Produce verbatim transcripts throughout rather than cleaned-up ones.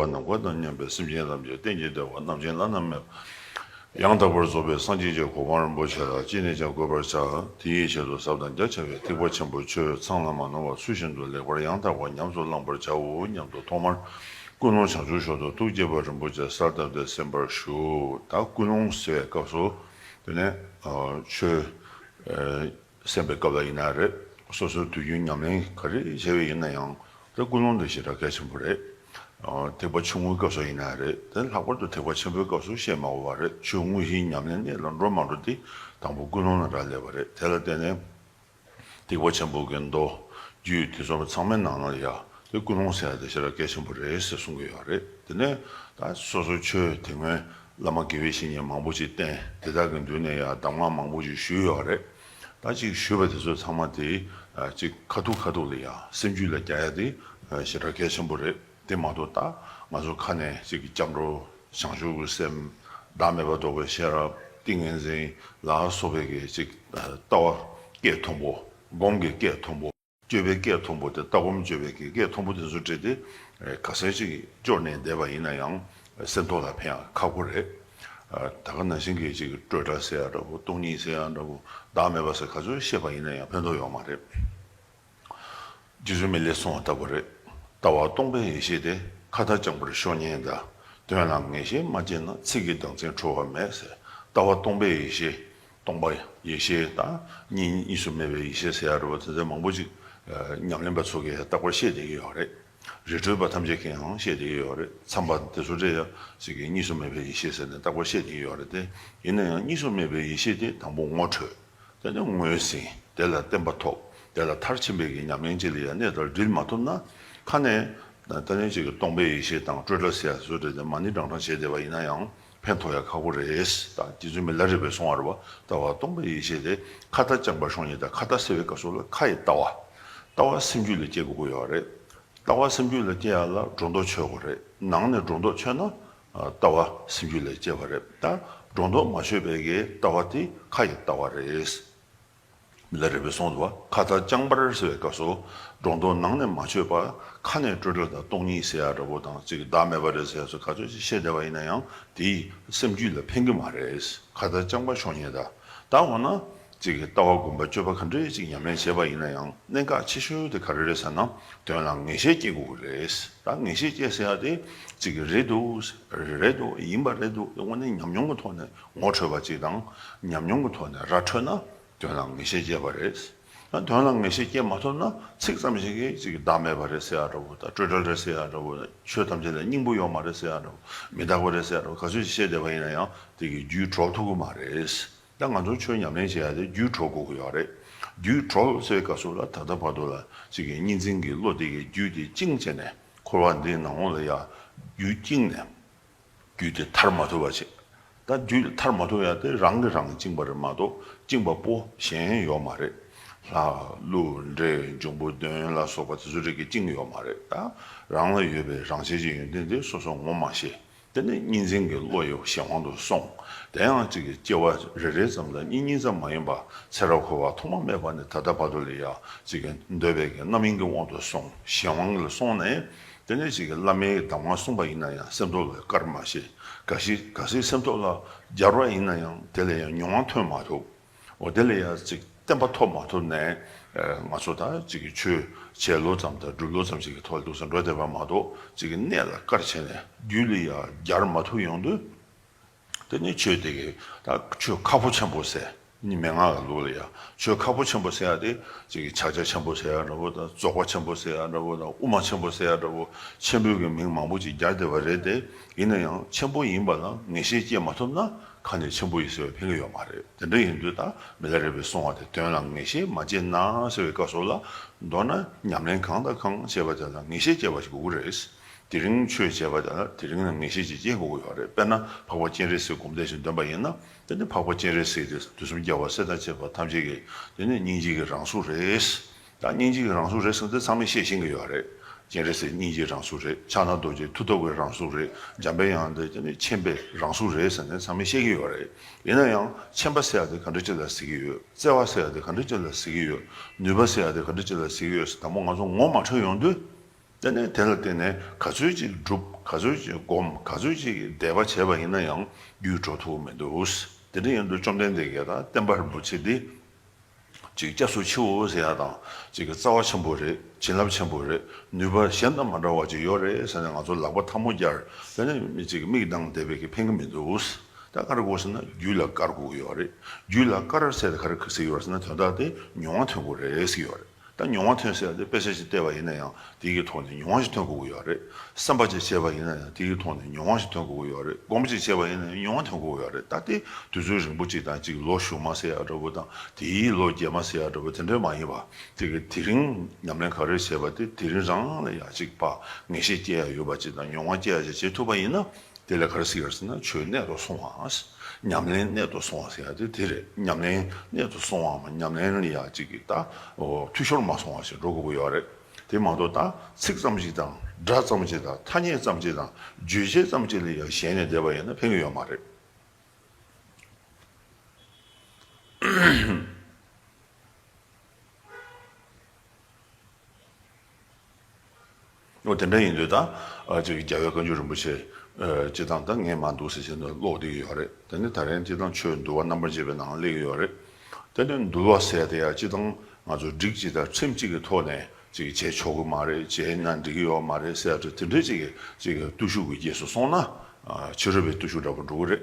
ནམ་མཁའ་དང་མཉམ་པའི་སེམས་ཅན་ཐམས་ཅད་གཏན་གྱི་བདེ་བ་རྣམ་མཁྱེན་བླ་ན་མེད་པ་ཡང་དག་པར་རྫོགས་པའི་སངས་རྒྱས་ཀྱི་གོ་འཕང་རིན་པོ་ཆེ་ལ་ཅི་ནས་ཀྱང་འགོད་པར་བྱ། དེ་ཡི་ཆེད་དུ་ཟབ་དང་རྒྱ་ཆེ་བའི་ཐེག་པ་ཆེན་པོའི་ཆོས་ཚང་ལ་མ་ནོར་བ་ཚུལ་བཞིན་དུ་ལེགས་པར་ཡང་དག་པར་ཉམས་སུ་བླང་པར་བྱའོ་སྙམ་དུ་ཐོག་མར་ཀུན་སློང་བྱང་ཆུབ་མཆོག་ཏུ་ཐུགས་བསྐྱེད་པ་རིན་པོ་ཆེ་གསལ་བཏབ་སྟེ་གསན་པར་ཞུ། ད་ཀུན་སློང་ཟེར་བའི་སྐབས་སུ་དེ་ནས་ཆོས་གསན་པའི་སྐབས་ལ་ཡིན་ན་རེད། སོ་སོའི་དུས་རྒྱུན་ཉམས་ལེན་ག་རེ་བྱས་པ་ཡིན་ན་ཡང་། དེ་ཀུན་སློང་དེ་ཞེ་དྲག་གལ་ཆེན་པོ་རེད། ཐེག་པ་ཆུང་ངུའི་སྐབས་སུ་ཡིན་ན་རེད། དེ་ལྷག་པར་དུ་ཐེག་པ་ཆེན་པོའི་སྐབས་སུ་བཤད་མ་དགོས་པ་རེད། ཆོས་དངོས་གཞིའི་ཉམས་ལེན་གནད་ལ་འགྲོ་མ་འགྲོ་དེ་དང་པོ་ཀུན་སློང་ལ་རག་ལས་པ་རེད། དེ་ལ་བརྟེན་ནས་ཐེག་པ་ཆེན་པོ་གི་མདོ་རྒྱུད་དེ་ཚོ་ཚང་མའི་ནང་ལ་ཡ་དེ་ཀུན་སློང་ཟེར་ཡ་དེ་ཞེ་དྲག་གལ་ཆེན་པོ་རེད་ཟེར་གསུང་གི་ཡོད་རེད། དེ་ནས་ད་སོ་སོ་ཆོས་དེ་སྔོན་བླ་མ་དགེ་བའི་བཤེས་གཉེན་མང་པོ་ཅིག་བསྟེན། དེ་དག་གི་མདུན་ནས་ཡ་གདམས་ངག་མང་པོ་ཅིག་ཞུས་ཡོད་རེད། ད་ཅིག་ཞུས་པ་དེ་ཚོ་ཚང་མ་དེ་ཅིག་ཁ་ཐུག་ཁ་ཐུག་ལ་ཡ་སེམས་རྒྱུད་ལ་རྒྱག་ཡ་དེ་ཞེ་དྲག་གལ་ཆེན་པོ་རེད། དེ་མ་གཏོགས་ད་ང་ཚོ་ཁ་ནས་ཅིག་སྐྱབས་འགྲོ་བྱང་ཆུབ་ཀྱི་སེམས་བདག་མེད་པར་རྟོགས་པའི་ཤེས་རབ་ཏིང་ངེ་འཛིན་ལ་སོགས་པའི་གི་ཅིག་ལྟ་བ་སྐད་མཐོན་པོ་སྒོམ་གྱི་སྐད་མཐོན་པོ། སྤྱོད་པའི་སྐད་མཐོན་པོ་དེ་ལྟ་སྒོམ་སྤྱོད་པའི་གི་སྐད་མཐོན་པོ་དེ་ཚོ་བྲིས་ཏེ་ག་ཚད་ཅིག་སྐྱོར་ནས་བསྡད་པ་ཡིན་ན་ཡང་སེམས་ཐོག་ལ་ཕན་ཡང་ཁག་པོ་རེད། ད་ག་ནང་བཞིན་གྱི་ཅིག་སྤྲོས་བྲལ་ཟེར་ཡ་འདྲ་བོ་སྟོང་ཉིད་ཟེར་ཡ་འདྲ་བོ་བདག་མེད་པ་ཟེར་ག་ཚོད་བཤད་པ་ཡིན་ན་ཡང་ཕན་ཐོགས་ཡོད་མ་རེད། རྗེ་བཙུན་མི་ལས་གསུངས་པ་ལྟ་བུ་རེད། ལྟ་བ་སྟོང་པའི་ཡེ་ཤེས་དེ། ཁ་ལྟ་རྐྱང་པར་ཤོག་ཉན་དང་། དོན་ལ་ངེས་ཤེས་མ་སྐྱེས་ན། ཚིག་གི་གདངས་ཅན་འཁྲུལ་བ་མེད་ཟེར། ལྟ་བ་སྟོང་པའི་ཡེ་ཤེས། སྟོང་པ་ཡེ་ཤེས་དང་གཉིས་གཉིས་སུ་མེད་པའི་ཡེ་ཤེས་ཟེར་ཡ་རེད་བ། དེ་ཚོ་མང་པོ་ཅིག་ཉམས་ལེན་པ་ཚོ་གིས་རྟག་པར་བཤད་བསྡད་ཀྱི་ཡོད་རེད། རི་ཁྲོད་པ་ཐམས་ཅད་ཀྱིས་ཡང་བཤད་བསྡད་ཀྱི་ཡོད་རེད། མཚམས་པ་དེ་ཚོ་འདྲ་ཡ་ཅིག་གིས་གཉིས་སུ་མེད་པའི་ཡེ་ཤེས་ཟེར་ནས་རྟག་པར་བཤད་བསྡད་ཀྱི་ཡོད་རེད་དེ། ཡིན་ན་ཡང་གཉིས་སུ་མེད་པའི་ཡེ་ཤེས་དེ་དང་པོ་ངོ་འཕྲོད། དེ་ནས་ངོས་ཟིན། དེ་ལ་བརྟན་པ་ཐོབ། དེ་ལ་མཐར་ཕྱིན་པའི་གི་ཉམས་ལེན་ཅིག་ལ་ཡང་གནད་དུ་སྒྲིལ་མ་ཐུབ་ན། ཁ་ནས་ད་ནས་ཅིག་གི་སྟོང་པའི་ཡེ་ཤེས་དང་སྤྲོས་བྲལ་ཟེར་ཡ་བཟོ་འདྲ་དེ་མ་ཎི་བགྲང་བགྲང་བྱས་བསྡད་པ་ཡིན་ན་ཡང་ཕན་ཐོགས་ཡ་ཁག་པོ་རེད། ད་རྗེ་བཙུན་མི་ལ་རས་པས་གསུངས་པ་རེད་བ། ལྟ་བ་སྟོང་པའི་ཡེ་ཤེས་དེ། ཁ་ལྟ་རྐྱང་པར་ཤོག་ཉན་དང་། ཁ་ལྟ་ཟེར་བའི་སྐབས་སུ་ལ་ཁ་ཡི་ལྟ་བ། ལྟ་བ་སེམས་རྒྱུད་ལ་སྐྱེ་དགོས་ཀྱི་ཡོད་རེད། ལྟ་བ་སེམས་རྒྱུད་ལ་སྐྱེ་ཡ་ལ་སྒྲོ་འདོགས་ཆོད་དགོས་རེད། ནང་ནས་སྒྲོ་འདོགས་ཆོད་ན་ལྟ་བ་སེམས་རྒྱུད་ལ་སྐྱེ་བ་རེད། ད་སྒྲོ་འདོགས་མ་ཆོད་པའི་གི་ལྟ་བ་དེ་ཁ་ཡི་ལྟ་བ་རེད། མི་ལ་རས་པས་གསུངས་འདུག་བ། ཁ་ལྟ་རྐྱང་པར་ཟེར་བའི་སྐབས་སུ་སྒྲོ་འདོགས་ནང་ནས་མ་ཆོད་པ། ཁ་ནས་སྤྲོས་བྲལ་དང་སྟོང་ཉིད་ཟེར་ཡ་འདྲ་བོ་དང་ཅིག་བདག་མེད་པ་རེད་ཟེར་ཡ་སོགས་ག་ཚོད་ཅིག་བཤད་བསྡད་པ་ཡིན་ན་ཡང་དེས་སེམས་རྒྱུད་ལ་ཕན་གྱི་མ་རེད། ཁ་ལྟ་རྐྱང་པར་ཤོག་ཉན་དང་། ད་འོ་ན། གཅིག་གི་ལྟ་བ་སྒོམ་པ་སྤྱོད་པ་ག་འདྲས་ཅིག་ཉམས་ལེན་བྱས་པ་ཡིན་ན་ཡང་གནད་འགག་ཆེ་ཤོས་དེ་ག་རེ་རེད་ཟེར་ན། དོན་ལ་ངེས་ཤེས་སྐྱེ་དགོས་ཀྱི་རེད། ད་ངེས་ཤེས་སྐྱེ་ཟེར་ཡ་དེ་གཅིག་གི་རེད་འདུག་རེད་འདུག་ཡིན་པ་རེད་འདུག་དངོས་གནས་ཉམས་མྱོང་གི་ཐོག་ནས་ངོ་འཕྲོད་པ་ཅིག་དང་ཉམས་མྱོང་གི་ཐོག་ནས་ར་འཕྲོད་ན་དོན་ལ་ངེས་ཤེས་སྐྱེ་བ་རེད། ད་དོན་ལ་ངེས་ཤེས་སྐྱེ་མ་ཐུབ་ན་ཚིག་ཙམ་ཞིག་གིས་གཅིག་གི་བདག་མེད་པ་རེད་ཟེར་ཡ་འདྲ་བོ་དང་སྤྲོས་བྲལ་རེད་ཟེར་ཡ་འདྲ་བོ་དང་ཆོས་ཐམས་ཅད་ལ་སྙིང་པོ་ཡོད་མ་རེད་ཟེར་ཡ་འདྲ་བོ་མི་རྟག་པ་རེད་ཟེར་ཡ་འདྲ་བོ་ག་ཚོད་ཅིག་བཤད་བསྡད་པ་ཡིན་ན་ཡང་དེ་གི་རྒྱུད་གྲོལ་ཐུབ་ཀྱི་མ་རེད། ད་ང་ཚོ་ཆོས་ཉམས་ལེན་བྱེད་ཡ་དེ་རྒྱུད་གྲོལ་དགོས་ཀྱི་ཡོད་རེད། རྒྱུད་གྲོལ་ཟེར་བའི་སྐབས་སུ་ལ་ད་ལྟ་བར་དུ་ལ་གཅིག་གི་གཉིས་འཛིན་གྱི་བློ་དེ་གི་རྒྱུད་དེ་བཅིངས་བྱས་ནས་འཁོར་བ་འདིའི་ནང་ལོགས་ལ་ཡ་རྒྱུད་བཅིངས་ནས་རྒྱུད་དེ་ཐར་མ་ཐུབ་པ་བྱེད། ད་རྒྱུད་ཐར་མ་ཐུབ་ཡ་དེ་རང་གིས་རང་བཅིངས་པ་རེད་མ་གཏོགས་བཅིངས་པ་པོ་གཞན་ཡོད་མ་རེད། ལྷ་ཀླུ་འདྲེ་འབྱུང་པོ་གདོན་ལ་སོགས་པ་དེ་ཚོ་རིགས་ཀྱིས་བཅིངས་ཡོད་མ་རེད། ད་རང་ལ་ཡོད་པའི་རང་ཆས་ཀྱི་ཡོན་ཏན་དེ་སོ་སོ་ངོ་མ་ཤེས། དེ་ནས་གཉིས་འཛིན་གྱི་བློ་ཡི་གཞན་དབང་དུ་སོང་། དེ་ཡང་གཅིག་གི་སྐྱེ་བ་རེ་རེ་ཙམ་དང་གཉིས་གཉིས་ཙམ་མ་ཡིན་པ་ཚེ་རབས་འཁོར་བ་ཐོག་མ་མེད་པ་ནས་ད་ལྟ་བར་དུ་ལ་ཡ་གཅིག་གི་འདོད་པའི་གི་རྣམ་གཡེང་གི་དབང་དུ་སོང་། གཞན་དབང་ལ་སོང་ནས་དེ་ནས་གཅིག་གི་བླ་མའི་གདམས་ངག་གསུངས་པ་ཡིན་ན་ཡང་སེམས་ཐོག་ལ་བཀར་མ་ཤེས། གལ་སྲིད་གལ་སྲིད་སེམས་ཐོག་ལ་སྦྱར་བ་ཡིན་ན་ཡང་དེ་ལ་ཡང་མྱོང་བ་ཐོན་མ་ཐུབ། འོ་དེ་ལ་ཡང་ཅིག་བརྟན་པ་ཐོབ་མ་ཐུབ་ནས་ང་ཚོ་ད་ཅིག་གི་ཆོས་བྱས་ལོ་ཙམ་དང་སྒྲུབ་ལོ་ཙམ་ཞིག་གི་ཐོག་ལ་འདུག་ས་འགྲོ་བསྡད་པ་མ་གཏོགས་ཅིག་གི་གནད་ལ་བཀར་བྱས་ནས་རྒྱུད་ལ་ཡང་སྦྱར་མ་ཐུབ་ཡོང་དུས། དེ་ནི་ཆོས་དེ་གི་ད་ཆོས་ཁག་པོ་ཆེན་པོ་ཟེར་ནི་མན་ངག་གི་ལུགས་ལ་ཡང་ཆོས་ཁག་པོ་ཆེན་པོ་ཟེར་ཡ་དེ་ཅིག་གི་ཕྱག་རྒྱ་ཆེན་པོ་ཟེར་ཡ་འདྲ་བོ་དང་རྫོགས་པ་ཆེན་པོ་ཟེར་ཡ་འདྲ་བོ་དང་དབུ་མ་ཆེན་པོ་ཟེར་ཡ་འདྲ་བོ་ཆེན་པོའི་གི་མིང་མང་པོ་ཅིག་སྦྱར་བསྡད་པ་རེད་དེ། ཡིན་ན་ཡང་ཆེན་པོ་ཡིན་པ་ལ་ངེས་ཤེས་སྐྱེ་མ་ཐུབ་ན་ཁ་ནས་ཆེན་པོ་ཡིན་ཟེར་བའི་ཕན་གྱི་ཡོད་མ་རེད། དེ་འདྲ་ཡིན་དུས་ད་མི་ལ་རས་པས་གསུངས་པ་དེ་དོན་ལ་ངེས་ཤེས་མ་སྐྱེས་ན་ཟེར་བའི་སྐབས་སུ་ལ་མདོར་ན་ཉམས་ལེན་གང་དང་གང་བྱས་པ་དེ་ལ་ངེས་ཤེས་སྐྱེ་བ་ཞིག་དགོས་ཀྱི་རེད། དེ་རིང་ཆོས་བྱས་པ་དེ་ལ་དེ་རིང་ལ་ངེས་ཤེས་ཅིག་སྐྱེ་དགོས་ཀྱི་ཡོད་རེད། དཔེར་ན་འཕགས་པ་སྤྱན་རས་གཟིགས་སྒོམ་བཟླས་ཤིག་འདོན་པ་ཡིན་ན་དེ་ནི་འཕགས་པ་སྤྱན་རས་གཟིགས་དེ་དུས་གསུམ་རྒྱལ་བ་སྲས་དང་བཅས་པ་ཐམས་ཅད་ཀྱི་དེ་ནི་སྙིང་རྗེ་གི་རང་གཟུགས་རེད། ད་སྙིང་རྗེ་གི་རང་གཟུགས་རེད་ཟེར་དེ་ཚང་མས་ཤེས་ཤེས་ཀྱི་ཡོད་རེད། སྤྱན་རས་གཟིགས་སྙིང་རྗེའི་རང་གཟུགས་རེད། ཕྱག་ན་རྡོ་རྗེ་མཐུ་སྟོབས་ཀྱི་རང་གཟུགས་རེད། འཇམ་པའི་དབྱངས་དེ་དེ་ནི་མཁྱེན་པའི་རང་གཟུགས་རེད་ཟེར་ནས་ཚང་མས་ཤེས་ཀྱི་ཡོད་རེད། ཡིན་ན་ཡང་མཁྱེན་པ་ཟེར་ཡ་དེ་ག་འདྲ་ཅིག་ལ་ཟེར་གྱི་ཡོད། བརྩེ་བ་ཟེར་ཡ་དེ་ག་འདྲ་ཅིག་ལ་ཟེར་གྱི་ཡོད། ནུས་པ་ཟེར་ཡ་དེ་ག་འདྲ་ཅིག་ལ་ཟེར་གྱི་ཡོད་ཟེར་དང་པོ་ང་ཚོ་ངོ་མ་འཕྲོད་ཡོང་དུས། དེ་ནས་དེ་ལ་བརྟེན་ནས་ག་ཚོད་ཅིག་སྒྲུབ། ག་ཚོད་ཅིག་སྒོམ། ག་ཚོད་ཅིག་དད་པ་བྱས་པ་ཡིན་ན་ཡང་རྒྱུད་འགྲོ་ཐུབ་མི་འདུག། དེ་འདྲ་ཡིན་དུས་བཅོམ་ལྡན་འདས་ཀྱིས་ད་བསྟན་པ་རིན་པོ་ཆེ་འདི་ཅིག་སྐྱབས་སུ་མཆིའོ་ཟེར་ཡ་དང་། ཅིག་གི་རྩ་བ་ཆེན་པོ་རེད། བྱིན་རླབས་ཆེན་པོ་རེད། ནུས་པ་གཞན་དང་མ་འདྲ་བ་ཅིག་ཡོད་རེད་ཟེར་ནས་ང་ཚོ་ལག་པ་ཐལ་མོ་སྦྱར། དེ་ནས་མི་ཅིག་མིག་གདངས་བསྡད་པས་ཀྱི་ཕན་གྱི་མི་འདུག། ད་ག་རེ་དགོས་ཟེར་ན་རྒྱུད་ལ་བཀར་དགོས་ཀྱི་ཡོད་རེད། རྒྱུད་ལ་བཀར་ཟེར་ཏེ་ག་རེ་ཟེར་གྱི་ཡོད་རེད་ཟེར་ན། དོན་དག་དེ་མྱོང་བ་ཐོན་དགོས་རེད་ཟེར་གྱི་ཡོད་རེད། ད་མྱོང་བ་ཐོན་ཟེར་ཡ་དེ་དཔེ་ཆ་ཞིག་བལྟས་པ་ཡིན་ན་ཡང་དེ་གི་ཐོག་ནས་མྱོང་བ་ཞིག་ཐོན་དགོས་ཀྱི་ཡོད་རེད། བསམ་པ་ཅིག་བྱས་པ་ཡིན་ན་ཡང་དེ་གི་ཐོག་ནས་མྱོང་བ་ཞིག་ཐོན་དགོས་ཀྱི་ཡོད་རེད། སྒོམ་ཅིག་བྱས་པ་ཡིན་ན་ཡང་མྱོང་བ་ཐོན་དགོས་ཀྱི་ཡོད་རེད། ད་དེ་དུས་ཚོད་རིང་པོ་ཅིག་དང་ཅིག་ལོ་གཞུག་མ་ཟེར་ཡ་འདྲ་པོ་དང་། དེའི་ལོ་རྗེས་མ་ཟེར་ཡ་འདྲ་པོ་དེ་འདྲ་མ་ཡིན་པ། དེ་གི་དེ་རིང་ཉམས་ལེན་ག་རེ་བྱས་པ་དེ་དེ་རིང་རང་ལ་ཡ་ཅིག་ཕར་ངེས་ཤེས་སྐྱེ་ཡ་ཡོད་པ་ཅིག་དང་མྱོང་བ་སྐྱེ་ཡ་ཅིག་བྱེད་ཐུབ་པ་ཡིན་ན། དེ་ལ་ག་རེ་ཟེར་གྱི་ཡོད་ཟེར་ན། ཆོས་གནད་དུ་སོང་བ། ཉམས་ལེན་གནད་དུ་སོང་བ་ཟེར་ཡ་དེ་དེ་རེད། ཉམས་ལེན་གནད་དུ་སོང་བའམ་ཉམས་ལེན་ལ་ཡ་ཅིག་གི་ད་འོ་འཐུས་ཤོར་མ་སོང་བ་ཞིག་འགྲོ་དགོས་ཀྱི་ཡོད་རེད། དེ་མ་གཏོགས་ད་ཚིག་ཙམ་ཞིག་དང་སྒྲ་ཙམ་ཞིག་དང་ཐ་སྙད་ཙམ་ཞིག་དང་རྗོད་བྱེད་ཙམ་ཞིག་ལ་ཡ་ཞེན་ནས་བསྡད་པ་ཡིན་ན་ཕན་གྱི་ཡོད་མ་རེད། འོ་དེ་འདྲ་ཡིན་དུས་ད་ཨ་ཅིག་རྒྱལ་བའི་བཀའ་འགྱུར་རིན་པོ་ཆེ་ཨ་སྤྱིར་བཏང་ད་ངས་མར་འདུག་ཟེར་བཞིན་དུ་ཀློག་བསྡད་ཀྱི་ཡོད་རེད། དེ་ནི་ད་རིང་སྤྱིར་བཏང་ཆོས་འདུལ་བ་རྣམ་པར་འབྱེད་པའི་ནང་སླེབས་ཀྱི་ཡོད་རེད། དེ་ནི་འདུལ་བ་ཟེར་དེ་ཡང་སྤྱིར་བཏང་ང་ཚོ་སྒྲིག་གཅིག་དང་ཁྲིམས་གཅིག་གི་ཐོག་ནས་ཅིག་བྱས་ཆོག་གི་མ་རེད། བྱས་ན་འགྲིག་གི་ཡོད་མ་རེད་ཟེར་ཡ་དེ་འདྲའི་ཅིག་གི་ཅིག་གི་བརྟུལ་ཞུགས་ཀྱི་རྗེས་སུ་སོང་ན་ཨ་ཕྱི་རོལ་པའི་བརྟུལ་ཞུགས་འདྲ་པོ་འགྲོ་གི་རེད།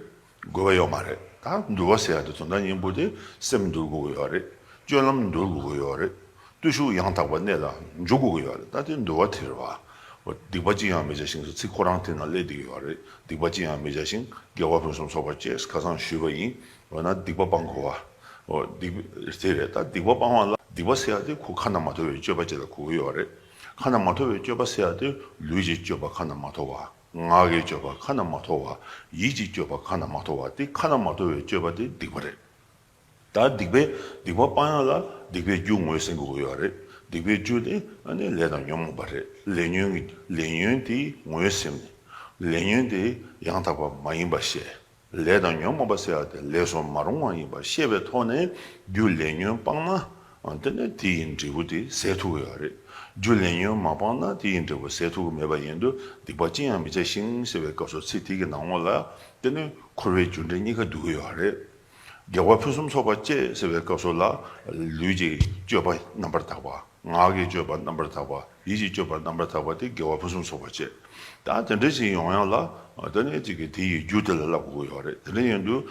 དགོས་པ་ཡོད་མ་རེད། ད་འདུལ་བ་ཟེར་ཡ་དེ་དོན་དག་སྙིང་པོ་དེ་སེམས་འདུལ་དགོས་ཀྱི་ཡོད་རེད། སྤྱོད་ལམ་འདུལ་དགོས་ཀྱི་ཡོད་རེད། བརྟུལ་ཞུགས་ཡང་དག་པ་གནས་ལ་འཇུག་དགོས་ཀྱི་ཡོད་རེད། ད་དེ་འདུལ་བ་དེ་རེད་བ། འོ་སྡིག་པ་ཅི་ཡང་མི་བྱ་ཞིང་ཟེར་ཚིག་ཁོ་རང་དེ་ནང་སླེབས་བསྡད་ཀྱི་ཡོད་རེད། སྡིག་པ་ཅི་ཡང་མི་བྱ་ཞིང་། དགེ་བ་ཕུན་སུམ་ཚོགས་པར་སྤྱད་ཟེར་ཁ་སང་ཞུས་པ་ཡིན། འོ་ན་སྡིག་པ་སྤང་དགོས་པ། འོ་སྡིག་དེ་རེད། ད་སྡིག་པ་སྤང་བ་ལ་སྡིག་པ་ཟེར་ཡ་དེ་ཁོ་ཁ་ན་མ་ཐོ་བའི་སྤྱོད་པ་ཅིག་ལ་གོ་གི་ཡོད་རེད། ཁ་ན་མ་ཐོ་བའི་སྤྱོད་པ་ཟེར་ཡ་དེ་ལུས་ཀྱི་སྤྱོད་པ་ཁ་ན་མ་ཐོ་བ། ངག་གི་སྤྱོད་པ་ཁ་ན་མ་ཐོ་བ། ཡིད་ཀྱི་སྤྱོད་པ་ཁ་ན་མ་ཐོ་བ། དེ་ཁ་ན་མ་ཐོ་བའི་སྤྱོད་པ་དེ་སྡིག་པ་རེད། ད་སྡིག་པའི་སྡིག་པ་སྤང་ཡག་ལ་སྡིག་པའི་རྒྱུ་ངོས་ཟིན་དགོས་ཀྱི་ཡོད་རེད། སྡིག་པའི་རྒྱུ་དེ་ཨ་ནི་ལས་དང་ཉོན་མོངས་པ་རེད། ལས་ཉོན་གྱི་ལས་ཉོན་དེ་ངོས་ཟིན། ལས་ཉོན་དེ་ཡང་དག་པ་མ་ཡིན་པ་ཤེས། ལས་དང་ཉོན་མོངས་པ་ཟེར་ཡག་དེ་ལས་སུ་མ་རུང་བ་ཡིན་པ་ཤེས་པའི་ཐོག་ནས་རྒྱུ་ལས་ཉོན་སྤངས་ན། ཨ་དེ་ནས་དེ་ཡི་འབྲས་བུ་དེ་ཟད་ཐུབ་ཀྱི་ཡོད་རེད། རྒྱུ་ལས་ཉོན་མ་སྤངས་ན་དེ་ཡི་འབྲས་བུ་ཟད་ཐུབ་ཀྱི་མེད་པ་ཡིན་དུས། སྡིག་པ་ཅི་ཡང་མི་བྱ་ཞིང་ཟེར་བའི་སྐབས་སུ་ཚིག་དེ་གི་ནང་ལོགས་ལ་དེ་ནས་འཁོར་བའི་རྒྱུ་འབྲས་གཉིས་ཀ་འདུ་གི་ཡོད་རེད། དགེ་བ་ཕུན་སུམ་ཚོགས་པར་སྤྱད་ཟེར་བའི་སྐབས་སུ་ལ་ལུས་ཀྱི་སྤྱོད་པ་རྣམ་པར་དག་པ། ངག་གི་སྤྱོད་པ་རྣམ་པར་དག་པ། ཡིད་ཀྱི་སྤྱོད་པ་རྣམ་པར་དག་པ་དེ་དགེ་བ་ཕུན་སུམ་ཚོགས་པར་སྤྱད། ད་དེ་འདྲ་ཞིག་ཡོང་ཡག་ལ་དེ་ནས་ཅིག་གིས་དེ་ཡི་རྒྱུ་དེ་ལ་བསླབ་དགོས་ཀྱི་ཡོད་རེད། དེ་འདྲ་ཡིན་དུས་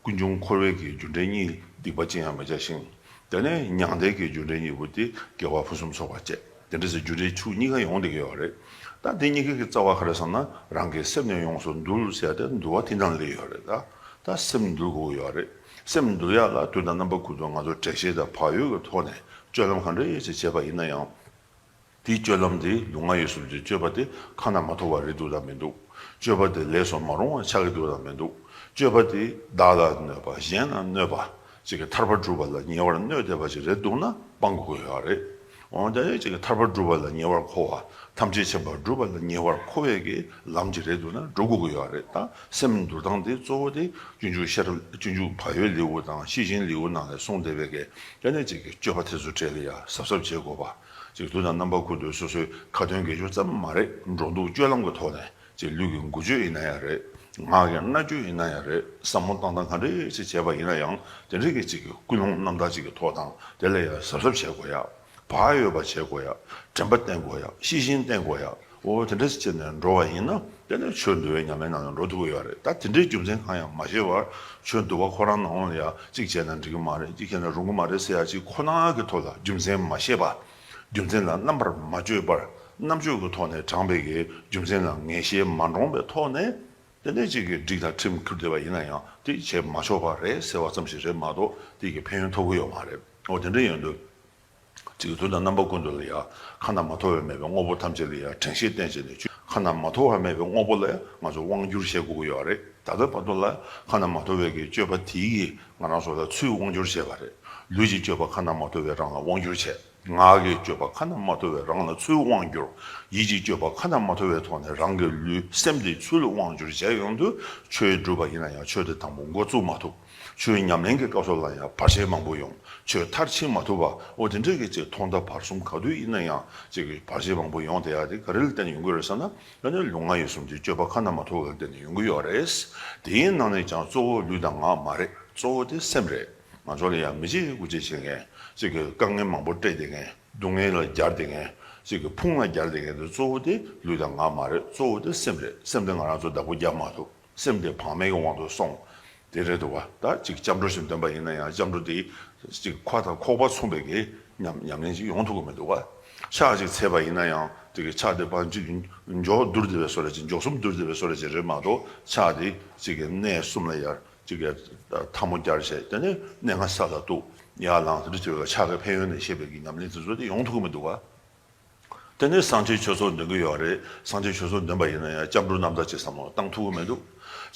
ཀུན་འབྱུང་འཁོར་བའི་གི་རྒྱུ་འབྲས་གཉིས། སྡིག་པ་ཅི་ཡང་མི་བྱ་ཞིང་། དེ་ནས་མྱང་འདས་ཀྱི་རྒྱུ་འབྲས་གཉིས་པོ་དེ་དགེ་བ་ཕུན་སུམ་ཚོགས་པར་སྤྱད། དེ་འདྲ་ཟེར་རྒྱུ་འབྲས་ཕྱོགས་གཉིས་ཀ་ཡོང་བསྡད་ཀྱི་ཡོད་རེད། ད་དེ་གཉིས་ཀའི་རྩ་བ་ག་རེ་ཟེར་ན། རང་གི་སེམས་ནི་ཡོངས་སུ་འདུལ་ཟེར་ཡ་དེ་འདུལ་བ་དེ་ནང་སླེབས་ཡོད་རེད། ད་ད་སེམས་འདུལ་དགོས་ཀྱི་ཡོད་རེད། སེམས་འདུལ་ཡག་ལ་དུས་དང་རྣམ་པ་ཀུན་ཏུ་ང་ཚོ་དྲན་ཤེས་དང་བག་ཡོད་ཀྱི་ཐོག་ནས་སྤྱོད་ལམ་ག་འདྲ་ཡིན་ཞིག་བྱས་པ་ཡིན་ན་ཡང་། དེའི་སྤྱོད་ལམ་དེ་ལུས་ངག་ཡིད་གསུམ་གྱི་སྤྱོད་པ་དེ་ཁ་ན་མ་ཐོ་བ་རེད་འདུག་དང་མི་འདུག། སྤྱོད་པ་དེ་ལས་སུ་མ་རུང་བ་ཆགས་ཀྱི་འདུག་དང་མི་འདུག། སྤྱོད་པ་དེ་བདག་ལ་གནོད་པ་གཞན་ལ་གནོད་པ། ཅིག་གི་ཐར་པ་སྒྲུབ་པ་ལ་ཉེ་བར་གནོད་བསྡད་པ་ཅིག་རེད་འདུག་ན་སྤང་དགོས་ཀྱི་ཡོད་རེད། འོན་ཏེ་ཅིག་གི་ཐར་པ་སྒྲུབ་པ་ལ་ཉེ་བར་མཁོ་བ། ཐམས་ཅད་མཁྱེན་པ་སྒྲུབ་པ་ལ་ཉེ་བར་མཁོ་བའི་གི་ལམ་ཅིག་རེད་འདུག་ན་འགྲོ་དགོས་ཀྱི་ཡོད་རེད། ད་སེམས་འདུལ་སྟངས་དེ་གཙོ་བོ་དེ་སྤྱོད་འཇུག་ཤེས་རབ། སྤྱོད་འཇུག་བག་ཡོད་ལེའུ་དང་ཤེས་བཞིན་ལེའུ་ནང་ལ་གསུངས་བསྡད་པའི་གི་དེ་ནས་ཅིག་གི་སྤྱོད་པ་དེ་ཚོ་གྲས་ལ་ཡ་གཟབ་གཟབ་བྱེད་དགོས་པ། ཅིག་དུས་དང་རྣམ་པ་ཀུན་ཏུ་སོ་སོའི་ཁ་ཏོན་དགེ་སྦྱོར་ཙམ་མ་རེད། འགྲོ་འདུག་སྤྱོད་ལམ་གྱི་ཐོག་ནས་ཅིག་ལུས་ཀྱི་འགུལ་སྐྱོད་ཡིན་ན་ཡང་རེད། ངག་གི་སྨྲ་བརྗོད་ཡིན་ན་ཡང་རེད། བསམ་བློ་བཏང་སྟངས་ག་འདྲ་ཞིག་བྱས་པ་ཡིན་ན་ཡང་དེ་འདྲ་གི་ཅིག་གི་ཀུན་སློང་རྣམ་དག་ཅིག་གི་ཐོག་དང་དེ་ལ་ཡང་གཟབ་གཟབ་བྱེད་དགོས་ཡ། བག་ཡོད་པ་བྱེད་དགོས་ཡ། དྲན་པ་བསྟེན་དགོས་ཡ། ཤེས་བཞིན་བསྟེན་དགོས་ཡ། འོ་དེ་འདྲ་ཞིག་བྱས་ནས་འགྲོ་བ་ཡིན་ན་དེ་ནས་ཆོས་འདུལ་བའི་ཉམས་ལེན་ནང་ལ་འགྲོ་ཐུབ་ཀྱི་ཡོད་རེད། ད་དེ་འདྲའི་རྒྱུ་མཚན་གང་ཡང་མ་ཤེས་པར་ཆོས་འདུལ་བ་ཁོ་རང་ནང་ལ་ཡ་གཅིག་བྱས་ན་འགྲིག་གི་མ་རེད། གཅིག་བྱས་ན་རུང་གི་མ་རེད་ཟེར་ཡ་གཅིག་ཁོ་ན་གི་ཐོག་ལ་རྒྱུ་མཚན་མ་ཤེས་པ། རྒྱུ་མཚན་ལ་རྣམ་པར་མ་དཔྱོད་པར་རྣམ་དཔྱོད་ཀྱི་ཐོག་ནས་དྲངས་པའི་གི་རྒྱུ་མཚན་ལ་ངེས་ཤེས་མ་འདྲོངས་པའི་ཐོག་ནས་དེ་འདྲའི་ཅིག་གི་སྒྲིག་དང་ཁྲིམས་ཁུར་བསྡད་པ་ཡིན་ན་ཡང་དེ་བྱེད་མ་ཆོག་པ་རེད་ཟེར་བ་ཙམ་ཞིག་རེད་མ་གཏོགས་དེ་གི་ཕན་ཡོན་ཐོབ་ཀྱི་ཡོད་མ་རེད། འོ་དེ་འདྲ་ཡིན་དུས། ཅིག་དུས་དང་རྣམ་པ་ཀུན་ཏུ་ལ་ཡ། ཁ་ན་མ་ཐོ་བས་མེད་པའི་དངོས་པོ་ཐམས་ཅད་ལ་ཡ་དྲན་ཤེས་བསྟེན་བྱས་ནས་ཆོས། ཁ་ན་མ་ཐོ་བ་མེད་པའི་དངོས་པོ་ལ་ཡ་ང་ཚོ་དབང་བསྒྱུར་བྱེད་དགོས་ཀྱི་ཡོད་རེད། ད་ལྟ་བར་དུ་ལ་ཁ་ན་མ་ཐོ་བའི་གི་སྤྱོད་པ་དེ་ཡིས་ང་རང་ཚོ་ལ་ཚུར་དབང་བསྒྱུར་བྱས་པ་རེད། ལུས་ཀྱི་སྤྱོད་པ་ཁ་ན་མ་ཐོ་བས་རང་ལ་དབང་བསྒྱུར་བྱས། ངག་གི་སྤྱོད་པ་ཁ་ན་མ་ཐོ་བས་རང་ལ་ཚུར་དབང་བསྒྱུར། ཡིད་ཀྱི་སྤྱོད་པ་ཁ་ན་མ་ཐོ་བའི་ཐོག་ནས་རང་གི་ལུས་སེམས་དེ་ཚུར་དབང་བསྒྱུར་བྱས་ཡོང་དུས་ཆོས་སྒྲུབ་པ་ཡིན་ན་ཡང་ཆོས་དེ་དང་པོ་འགོ་བཙུགས་མ་ཐུབ། ཆོས་ཉམས་ལེན་གྱི་སྐབས་སུ་ལ་ཡང་བར་ཆད་མང་པོ་ཡོང་། ཆོས་མཐར་ཕྱིན་མ་ཐུབ་པ་འོ་དེ་འདྲའི་གི་ཅིག་ཐོག་མཐའ་བར་གསུམ་ག་དུས་ཡིན་ན་ཡང་ཅིག་བར་ཆད་མང་པོ་ཡོང་བསྡད་ཡ་དེ་ག་རེ་ལ་བརྟེན་ནས་ཡོང་གི་རེད་ཟེར་ན། ད་ནི་ལུས་ངག་ཡིད་གསུམ་གྱི་སྤྱོད་པ་ཁ་ན་མ་ཐོ་བ་ལ་བརྟེན་ནས་ཡོང་གི་ཡོད་རེད། དེའི་ནང་ནས་ཀྱང་གཙོ་བོ་ལུས་དང་ངག་མ་རེད། གཙོ་བོ་དེ་སེམས་རེད། ང་ཚོ་ལ་ཡང་མི་བྱེད་དགུ་བྱེད་བྱེད་མཁན། གཅིག་གིས་དཀའ་ངལ་མང་པོ་སྤྲད་བསྡད་མཁན། སྡུག་བསྔལ་ལ་སྦྱར་བསྡད་མཁན། གཅིག་གིས་ཕུང་ལ་སྦྱར་བསྡད་མཁན་དེ་གཙོ་བོ་དེ་ལུས་དང་ངག་མ་རེད། གཙོ་བོ་དེ་སེམས་རེད། སེམས་དེ་ང་རང་ཚོ་བདག་པོ་རྒྱབ་མ་ཐུབ། སེམས་དེ་བག་མེད་ཀྱི་དབང་དུ་སོང་། དེ་རེད་འདུག་བ། ད་གཅིག་སྐྱབས་འགྲོ་ཞིག་འདོན་པ་ཡིན་ན་ཡང་སྐྱབས་འགྲོ་དེ་གཅིག་ཁ་དང་ཁོག་པ་མཚུངས་པའི་གི་ཉམས་ཉམས་ལེན་ཞིག་ཡོང་ཐུབ་ཀྱི་མི་འདུག་བ། ཕྱག་ཅིག་འཚལ་བ་ཡིན་ན་ཡང་དེ་གི་ཕྱག་དེ་ཕར་གཅིག་མགྱོགས་བསྡུར་བསྡད་པའི་བཟོ་འདྲ་ཅིག་མགྱོགས་གསུམ་བསྡུར་བསྡད་པའི་བཟོ་འདྲ་ཅིག་རེད་མ་གཏོགས་ཕྱག་དེ་གཅིག་གི་གནས་གསུམ་ལ་ཡར། གཅིག་གིས་ཐལ་མོ་སྦྱར་བྱས་དེ་ནས་སྙན་ངག་ས་ལ་གཏུགས། ཡར་ལངས་དེ་འདྲ་བྱས་པའི་ཕྱག་གི་ཕན་ཡོན་ནས་བཤད་པའི་གི་ཉམས་ལེན་དེ་ཚོ་དེ་ཡོང་ཐུབ་ཀྱི་མི་འདུག་བ། དེ་ནས་སངས་རྒྱས་ཆོས་ཚོགས་འདོན་གྱི་ཡོད་རེད། སངས་རྒྱས་ཆོས་ཚོགས་འདོན་པ་ཡིན་ན་ཡང་སྐྱབས་འགྲོ་རྣམ་དག་ཅིག་བསམ་བློ་བཏང་ཐུབ་ཀྱི་མི་འདུག་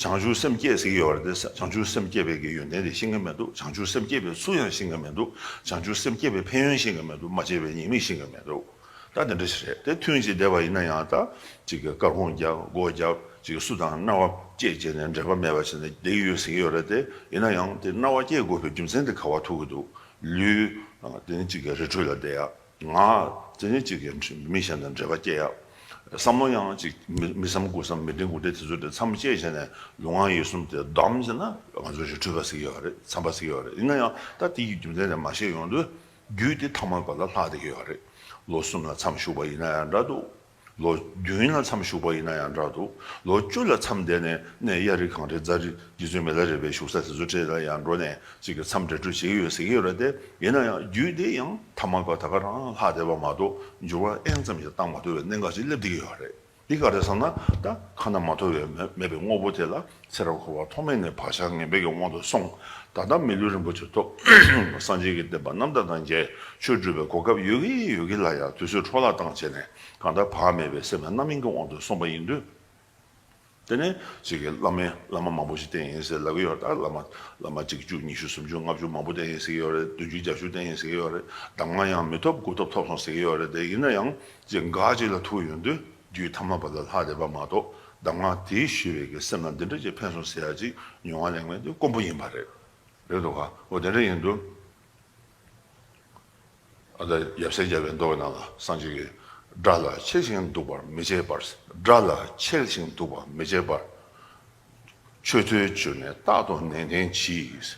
བྱང་ཆུབ་སེམས་བསྐྱེད་ཟེར་གྱི་ཡོད་རེད་དེ། བྱང་ཆུབ་སེམས་བསྐྱེད་པའི་གི་ཡོན་ཏན་དེ་ཤེས་ཀྱི་མི་འདུག་བྱང་ཆུབ་སེམས་བསྐྱེད་པའི་ཚུལ་ཡང་ཤེས་ཀྱི་མི་འདུག་བྱང་ཆུབ་སེམས་བསྐྱེད་པའི་ཕན་ཡོན་ཤེས་ཀྱི་མི་འདུག་མ་སྐྱེས་པའི་ཉེས་དམིགས་ཤེས་ཀྱི་མི་འདུག་ད་དེ་འདྲ་ཞིག་རེད་དེ། ཐུན་གཅིག་བསྡད་པ་ཡིན་ན་ཡང་ད་གཅིག་གི་དཀར་ཁུང་རྒྱབ་སྒོ་རྒྱབ་གཅིག་གི་སུ་དང་སྣང་བ་སྐྱེས་བྱས་ནས་འབྲེལ་བ་མེད་པ་བྱས་ནས་བསྡད་ཡོད་ཟེར་གྱི་ཡོད་རེད་དེ། ཡིན་ན་ཡང་དེ་སྣང་བ་སྐྱེ་དགོས་པའི་རྒྱུ་མཚན་དེ་ག་བ་ཐུག་གི་འདུག་ལུས་དེ་ནི་གཅིག་གི་རི་ཁྲོད་ལ་བསྡད་ཡ། ངག་དེ་ནི་གཅིག་གི་མི་གཞན་དང་འབྲེལ་བ་སྐྱེ་ཡ། བསམ་བློ་ཡང་གཅིག་མི་མི་བསམ་དགུ་བསམ་མི་དྲན་དགུ་དྲན་དེ་ཚོ་དེ་མཚམས་བཅད་བྱས་ནས་ལུས་ངག་ཡིད་གསུམ་དེ་བསྡམས་ཟེར་ན་ང་ཚོ་རི་ཁྲོད་པ་ཟེར་གྱི་ཡོད་རེད། མཚམས་པ་ཟེར་གྱི་ཡོད་རེད། ཡིན་ན་ཡང་ད་དེ་ཡི་རྒྱུ་མཚན་དེ་མ་ཤེས་ཡོང་དུས། རྒྱུད་དེ་ཐ་མལ་པ་ལ་ལྷག་བསྡད་ཀྱི་ཡོད་རེད། ལོ་གསུམ་ལ་མཚམས་ཞུགས་པ་ཡིན་ན་ཡང་འདྲ་འདུག་ལོ་བདུན་ལ་མཚམས་ཞུགས་པ་ཡིན་ན་ཡང་འདྲ་འདུག་ལོ་བཅུ་ལ་མཚམས་བསྡད་ནས་གནས་གཡའ་རི་གངས་རི་རྫ་རི་རྗེ་བཙུན་མི་ལ་རས་པའི་བཞུགས་ས་དེ་ཚོ་འཕྲད་ལ་ཡང་འགྲོ་ནས་གཅིག་གི་མཚམས་འདྲ་འདྲུ་བྱེད་ཀྱི་ཡོད་ཟེར་གྱི་ཡོད་རེད་དེ། ཡིན་ན་ཡང་རྒྱུད་དེ་ཡང་ཐ་མལ་པ་ད་ག་རང་ལྷག་བསྡད་པ་མ་གཏོགས་འགྱུར་བ་ཨེན་ཙམ་ཞིག་བཏང་མ་ཐུབ་པའི་གནད་འགག་ཅིག་སླེབས་བསྡད་ཀྱི་ཡོད་རེད། འདི་ག་རེ་བསམ་ན་ད་ཁ་ན་མ་ཐོ་བའི་མེད་མེད་པའི་དངོས་པོ་དེ་ལ་ཚེ་རབས་འཁོར་བ་ཐོག་མེད་ནས་བག་ཆགས་ངན་པའི་གི་དབང་དུ་སོང་། ད་ལྟ་མི་ལུས་རིན་པོ་ཆེ་ཐོབ། སངས་རྒྱས་ཀྱི་བསྟན་པ་རྣམ་དག་དང་མཇལ། ཆོས་སྒྲུབ་པའི་གོ་སྐབས་ཡོད་ཀྱི་ཡོད་ཀྱི་ལ་ཡང་དུས་ཚོད་འཕྲོ་བརླག་བཏང་བྱས་ནས་གང་ལྟར་བག་མེད་པའི་སེམས་ལ་རྣམ་སྨིན་གྱི་དབང་དུ་སོང་བ་ཡིན་དུས། དེ་ནས་ཅིག་གི་བླ་མའི་བླ་མ་མང་པོ་ཞིག་བསྟེན་ཡིན་ཟེར་ལབ་ཀྱི་ཡོད། ད་བླ་མ་བླ་མ་གཅིག་བཅུ་ཉི་ཤུ་སུམ་ཅུ་ལྔ་བཅུ་མང་པོ་བསྟེན་ཡིན་ཟེར་གྱི་ཡོད་རེད། བདུན་ཅུ་བརྒྱད་ཅུ་བསྟེན་ཡིན་ཟེར་གྱི་ཡོད་རེད། གདམས་ངག་ཡང་མི་ཐོབ་དགུ་ཐོབ་ཐོབ་སོང་ཟེར་གྱི་ཡོད་རེད་དེ། ཡིན་ན་ཡང་ཅིག་འགག་ཅིག་ལ་ཐུག་ཡོང་དུས། རྒྱུད་ཐ་མལ་པ་ལ་ལྷག་བསྡད་པ་མ་གཏོགས་གདམས་ངག་དེས་ཞུས་པའི་གི་སེམས་ལ་འདི་འདྲ་ཅིག་ཕན་སོང་ཟེར་ཡ་ཅིག་མྱོང་བ་ལེན་མཁན་དེ་དཀོན་པོ་ཡིན་པ་རེད། རེད་འདུག་ག་འོ་དེ་འདྲ་ཡིན་དུས། ཨ་ད་ཡབ་སྲས་བརྒྱ་པའི་མདོ་ནང་ལ་སངས་རྒྱས་ཀྱིས། དགྲ་ལ་ཆེ་ཞིང་སྡུག་པར་མི་བྱེད་པར། དགྲ་ལ་ཆེ་ཞིང་སྡུག་པར་མི་བྱེད་པར། ཆོས་ཐོས་གྱུར་ནས་རྟག་ཏུ་ནན་ཏན་གྱིས།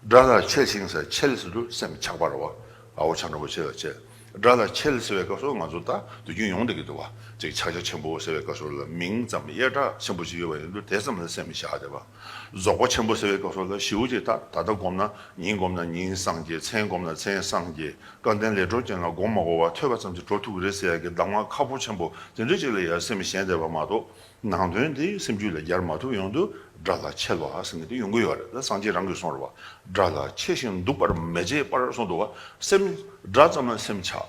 དགྲ་ལ་ཆེ་ཞིང་ཟེར་ཆེ་ཟེར་དུས་སེམས་ཆགས་པ་རེད་བ། ཨ་བོ་ཆ་འགྲོ་བོ་ཆེ་ལ་ཆེ། དགྲ་ལ་ཆེ་ཟེར་བའི་སྐབས་སུ་ང་ཚོ་ད་དུས་རྒྱུན་ཡོང་བསྡད་ཀྱི་འདུག་བ། ཅིག་ཕྱག་རྒྱ་ཆེན་པོ་ཟེར་བའི་སྐབས་སུ་ལ་མིང་ཙམ་ཡེ་གྲགས་ཆེན་པོ་ཞིག་ཡོད་པ་ཡིན་དུས་དེ་ཙམ་ལ་སེམས་བཞག་བསྡད་པ། རྫོགས་པ་ཆེན་པོ་ཟེར་བའི་སྐབས་སུ་ལ་ཞེ་པོ་ཅིག་ད་ད་ལྟ་སྒོམ་ན་ཉིན་སྒོམ་ན་ཉིན་སངས་རྒྱས། མཚན་སྒོམ་ན་མཚན་སངས་རྒྱས། སྐལ་ལྡན་ལས་འཕྲོ་ཅན་ལ་སྒོམ་མ་དགོས་པར་ཐོས་པ་ཙམ་གྱིས་གྲོལ་ཐུབ་ཀྱི་རེད་ཟེར་ཡ་གི་གདམས་ངག་ཁག་པོ་ཆེན་པོ་དེ་འདྲ་ཅིག་ལ་ཡ་སེམས་ཞེན་བསྡད་པ་མ་གཏོགས། ནང་དོན་དེ་སེམས་རྒྱུད་ལ་སྦྱར་མ་ཐུབ་ཡོང་དུས་དགྲ་ལ་ཆེ་ལ་ཟེར་མཁན་དེ་ཡོང་གི་ཡོད་རེད། ད་སངས་རྒྱས་རང་གིས་གསུངས་རེད་བ། དགྲ་ལ་ཆེ་ཞིང་སྡུག་པར་མི་བྱེད་པར་གསུངས་འདུག་བ། སེམས་དགྲ་ཙམ་ལ་སེམས་ཆགས།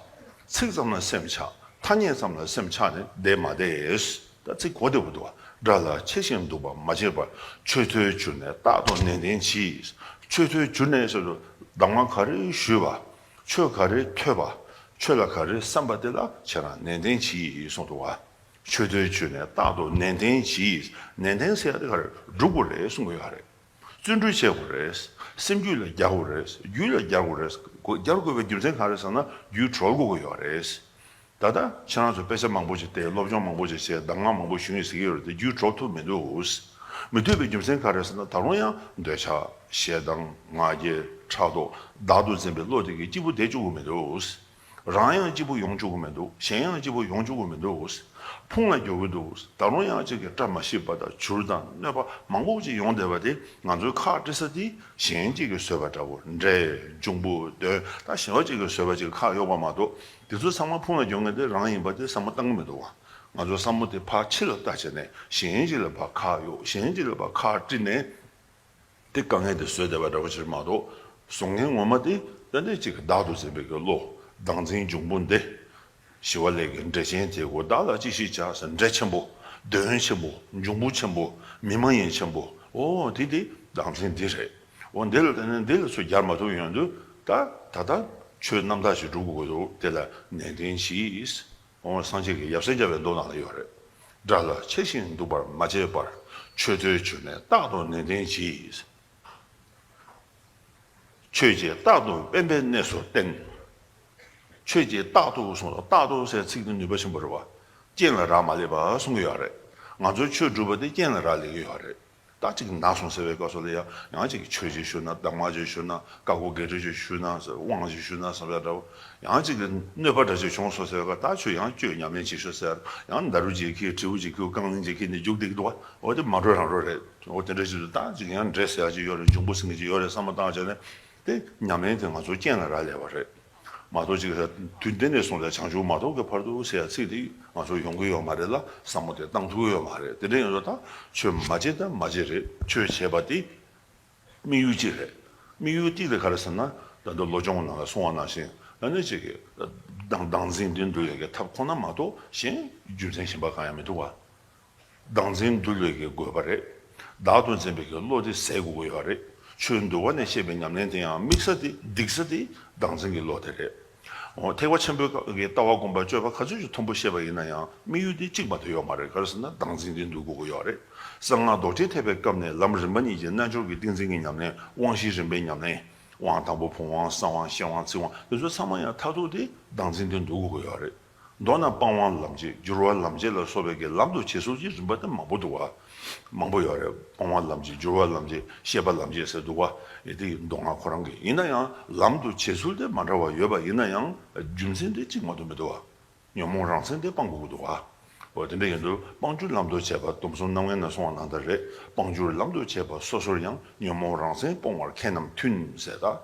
ཚིག་ཙམ་ལ་སེམས་ཆགས། ཐ་སྙད་ཙམ་ལ་སེམས་ཆགས་ནས་བསྡད་མ་བསྡད། ད་ཚིག་གོ་བདེ་པོ་འདུག་བ། དགྲ་ལ་ཆེ་ཞིང་སྡུག་པར་མ་བྱེད་པར། ཆོས་ཐོས་གྱུར་ནས་རྟག་ཏུ་ནན་ཏན་གྱིས། ཆོས་ཐོས་གྱུར་ནས་ཟེར་དུས་གདམས་ངག་ག་རེ་ཞུས་པ། ཆོས་ག་རེ་ཐོས་པ། ཆོས་ལ་ག་རེ་བསམ་པ་དེ་ལ་ཁྱེད་རང་ནན་ཏན་གྱིས་གསུངས་འདུག་བ། ཆོས་ཐོས་གྱུར་ནས་རྟག་ཏུ་ནན་ཏན་གྱིས། ནན་ཏན་ཟེར་ཡ་དེ་ག་རེ་སྒྲུབ་དགོས་རེད་གསུང་གི་ཡོད་རེད། བརྩོན་འགྲུས་བྱེད་དགོས་རེད། སེམས་རྒྱུད་ལ་སྦྱར་དགོས་རེད། རྒྱུད་ལ་སྦྱར་དགོས་རེད། སྒོ་སྦྱར་དགོས་པའི་རྒྱུ་མཚན་ག་རེ་ཟེར་ན་རྒྱུད་གྲོལ་དགོས་ཀྱི་ཡོད་རེད། ད་ལྟ་ཁྱེད་རང་ཚོ་དཔེ་ཆ་མང་པོ་ཞིག་བལྟས། སློབ་སྦྱོང་མང་པོ་ཞིག་བྱས། གདམས་ངག་མང་པོ་ཞུ་ཡིན་ཟེར་གྱི་ཡོད་རེད་དེ་རྒྱུད་གྲོལ་ཐུབ་མི་འདུག་མི་ཐུབ་པའི་རྒྱུ་མཚན་ག་རེ་ཟེར་ན་ད་རུང་ཡང་འདོད་ཆགས་ཞེ་སྡང་ང་རྒྱལ་ཕྲག་དོག་བདག་ཏུ་འཛིན་པའི་བློ་དེ་གིས་སྐྱིད་པོ་བསྡད་བཅུག་གི་མི་འདུག་རང་ཡང་སྐྱིད་པོ་ཡོང་བཅུག་གི་མི་འདུག་གཞན་ཡང་སྐྱིད་པོ་ཡོང་བཅུག་གི་མི་འདུག་ཕུང་ལ་རྒྱུག་གི་འདུག་ད་རུང་ཡང་གཅིག་གི་བཀྲ་མ་ཤིས་པ་དང་བྱུར་དང་གནོད་པ་མང་པོ་ཅིག་ཡོང་བསྡད་པ་དེ་ང་ཚོའི་ཁག་དཀྲི་ས་དེ་གཞན་གཅིག་གིས་བཟོས་པ་འདྲ་བོ་འདྲེ་འབྱུང་པོ་གདོན་ད་གཞན་པ་གཅིག་གིས་བཟོས་པ་ཅིག་ཁག་གཡོགས་པ་མ་གཏོགས། དེ་ཚོ་ཚང་མ་ཕུང་ལ་རྒྱུག་མཁན་དེ་རང་ཡིན་པ་དེ་བསམ་བློ་བཏང་གི་མི་འདུག་བ། ང་ཚོ་བསམ་བློ་དེ་ཕར་ཕྱི་ལ་བལྟ་བྱས་ནས་གཞན་གཅིག་ལ་ཕར་ཁག་གཡོགས། གཞན་གཅིག་ལ་ཕར་ཁག་དཀྲི་ནས་དེ་དཀའ་ངལ་དེ་བཟོས་བསྡད་པ་འདྲ་པོ་ཅིག་མ་གཏོགས། བཟོ་མཁན་ངོ་མ་དེ་ཏན་ཏན་གཅིག་གི་བདག་ཏུ་འཛིན་པའི་གི་བློ། བདག་འཛིན་འབྱུང་པོ་འདི། ཞི་བ་ལྷས་ཀྱི་འདྲེ་ཆེན་དེ་གོ་བདག་ལ་ཅི་ཞིག་བྱ་ཟེར། འདྲེ་ཆེན་པོ། གདོན་ཆེན་པོ། འབྱུང་པོ་ཆེན་པོ། མི་མ་ཡིན་ཆེན་པོ། ཨོ་དེ་དེ་བདག་འཛིན་འདི་རེད། འོ་འདི་ལ་བརྟེན་ནས་འདི་ལ་ཚུར་སྦྱར་མ་ཐུབ་ཡོང་དུས་ད་ད་ལྟ་ ཆོས་རྣམ་དག་ཅིག་སྒྲུབ་དགོས་ཀྱི་འདུག་དེ་ལ་ནན་ཏན་གྱིས། འོ་སངས་རྒྱས་ཀྱི་ཡབ་སྲས་བརྒྱ་པའི་མདོ་ནང་ལ་ཡོད་རེད། དགྲ་ལ་ཆགས་ཤིང་འདུག་པར་མ་བྱེད་པར། ཆོས་ཐོས་ཆོས་ནས་རྟག་ཏུ་ནན་ཏན་གྱིས། ཆོས་ཀྱིས་རྟག་ཏུ་དབེན་པའི་གནས་སུ་བསྟེན། ཆོས་ཀྱིས་རྟག་ཏུ་གསུངས་ལ། རྟག་ཏུ་ཟེར་ཚིག་འདི་ནུས་པ་ཆེན་པོ་རེད་བ། རྐྱེན་ལ་རག་མ་ལས་པ་གསུང་གི་ཡོད་རེད། ང་ཚོའི་ཆོས་སྒྲུབ་པ་དེ་རྐྱེན་ལ་རག་ལས་ཀྱི་ཡོད་རེད། ད་ཅིག་ན་སོང་ཟེར་བའི་སྐབས་སུ་ལ་ཡང་ཡང་ཅིག་ཆོས་ཅིག་ཞུ་ན། གདམས་ངག་ཅིག་ཞུ་ན། བཀའ་བསྒོ་བགེགས་སྐྲོད་ཅིག་ཞུ་ན། དབང་ཅིག་ཞུ་ན་བསམ་ཡ་འདྲ་བོ། ཡང་ཅིག་གནོད་པ་འདྲ་ཅིག་བྱུང་སོང་ཟེར་བའི་སྐབས། ད་ཁྱོད་ཡང་ཁྱོད་ཉམས་ལེན་བྱེད་ཤོག་ཟེར། ཡང་ནཱ་རོ་ཅིག་ཁྱེར། དྲིལ་བུ་ཅིག་ཁྱེར། རྐང་གླིང་ཅིག་ཁྱེར་ནས་རྒྱུགས་བསྡད་ཀྱི་འདུག་བ། འོ་དེ་མ་འགྲོ་རང་འགྲོ་རེད། འོ་དེ་འདྲ་ཞིག་ཏུ་ད་ཅིག་ཡང་འདྲེ་ཟེར་ཡ་ཅིག་ཡོད་རེད། འབྱུང་པོ་ཟེར་མཁན་ཅིག་ཡོད་རེད་བསམ་བློ་བཏང་བྱས་ནས། དེ་ཉམས་ལེན་དེ་ང་ཚོ་རྐྱེན་ལ་རག་ལས་པ་རེད། མ་གཏོགས་ཅིག་དུས་འདི་ནས་བཟུང་སྟེ་བྱང་ཆུབ་མ་ཐོབ་ཀྱི་བར་དུ་ཟེར་ཡ་ཚིག་དེ་ང་ཚོ་ཡོང་གི་ཡོད་མ་རེད་ལ། བསམ་བློ་དེ་བཏང་ཐུབ་ཀྱི་ཡོད་མ་རེད། དེ་འདྲ་ཡིན་དུས་ད་ཆོས་མ་བྱེད་ད་མ་བྱེད་རེད། ཆོས་བྱེད་པ་དེ་དམིགས་ཡུལ་གཅིག་རེད། དམིགས་ཡུལ་གཅིག་དེ་ག་རེ་ཟེར་ན། ད་ལྟ་བློ་སྦྱོང་ནང་ལ་གསུང་བ་ནང་བཞིན། ད་ནི་ཅིག་གི་བདག་བདག་འཛིན་དེ་འདུལ་བའི་གི་ཐབས་ཁོ་ན་མ་གཏོགས་གཞན་རྒྱུ་མཚན་གཞན་པ་གང་ཡང་མི་འདུག་བ། བདག་འཛིན་འདུལ་བའི་གི་དགོས་པ་རེད། བདག་ཏུ་འཛིན་པའི་གི་བློ་དེ་ཟད་དགོས་ཀྱི་ཡོད་རེད། ཆོས་འདུལ་བ་ནས་བཤད་པའི་ཉམས་ལེན་དེ་ཡང་དམིགས་ས་དེ། སྡིགས་ས་དེ་བདག་འཛིན་གྱི་བློ་དེ་རེད། འོ་ཐེག་པ་ཆེན་པོའི་སྐབས་ཀྱི་ལྟ་བ་སྒོམ་པ་སྤྱོད་པ་ག་ཚོད་ཅིག་མཐོན་པོ་བཤད་པ་ཡིན་ན་ཡང་དམིགས་ཡུལ་དེ་གཅིག་མ་གཏོགས་ཡོད་མ་རེད། ག་རེ་ཟེར་ན་བདག་འཛིན་དེ་འདུལ་དགོས་ཀྱི་ཡོད་རེད། གསང་སྔགས་རྡོ་རྗེ་ཐེག་པའི་སྐབས་ནས་ལམ་རིམ་པ་གཉིས་ཀྱི་རྣལ་འབྱོར་གྱི་ཏིང་འཛིན་གྱི་ཉམས་ལེན། དབང་བཞིའི་རིམ་པའི་ཉམས་ལེན། དབང་དང་པོ་བུམ་དབང་གསང་དབང་ཤེར་དབང་ཚིག་དབང་དེ་ཚོ་ཚང་མ་ཡང་མཐར་ཐུག་དེ་བདག་འཛིན་དེ་འདུལ་དགོས་ཀྱི་ཡོད་རེད། མདོར་ན་སྤང་བ་ལམ་བྱེད། སྦྱོར་བ་ལམ་བྱེད་ལ་སོགས་པའི་གི་ལམ་དུ་བྱེད་ཚུལ་གྱི་རིམ་པ་དེ་མང་པོ་འདུག་བ། མང་པོ་ཡོད་རེད། སྤང་བ་ལམ་བྱེད། སྦྱོར་བ་ལམ་བྱེད། ཤེས་པ་ལམ་བྱེད་ཟེར་འདུག་བ། ཨེ་དེ་མདོ་སྔགས་ཁོ་རང་གི་ཡིན་ན་ཡང་ལམ་དུ་བྱེད་ཚུལ་དེ་མ་འདྲ་བ་ཡོད་པ་ཡིན་ན་ཡང་རྒྱུ་མཚན་དེ་གཅིག་མ་གཏོགས་མི་འདུག་བ། ཉོན་མོངས་རང་མཚན་དེ་སྤང་དགོས་ཀྱི་འདུག་བ། འོ་དེ་འདྲ་ཡིན་དུས་སྤང་བྱར་ལམ་དུ་བྱེད་པ། སྡོམ་གསུམ་རྣམ་ངེས་ནས་གསུངས་པ་ནང་ལྟར་རེད། སྤང་བྱར་ལམ་དུ་བྱེད་པ་སོ་སོར་ཡང་། ཉོན་མོངས་རང་མཚན་སྤོང་བར་མཁས་རྣམས་མཐུན་ཟེར། ད་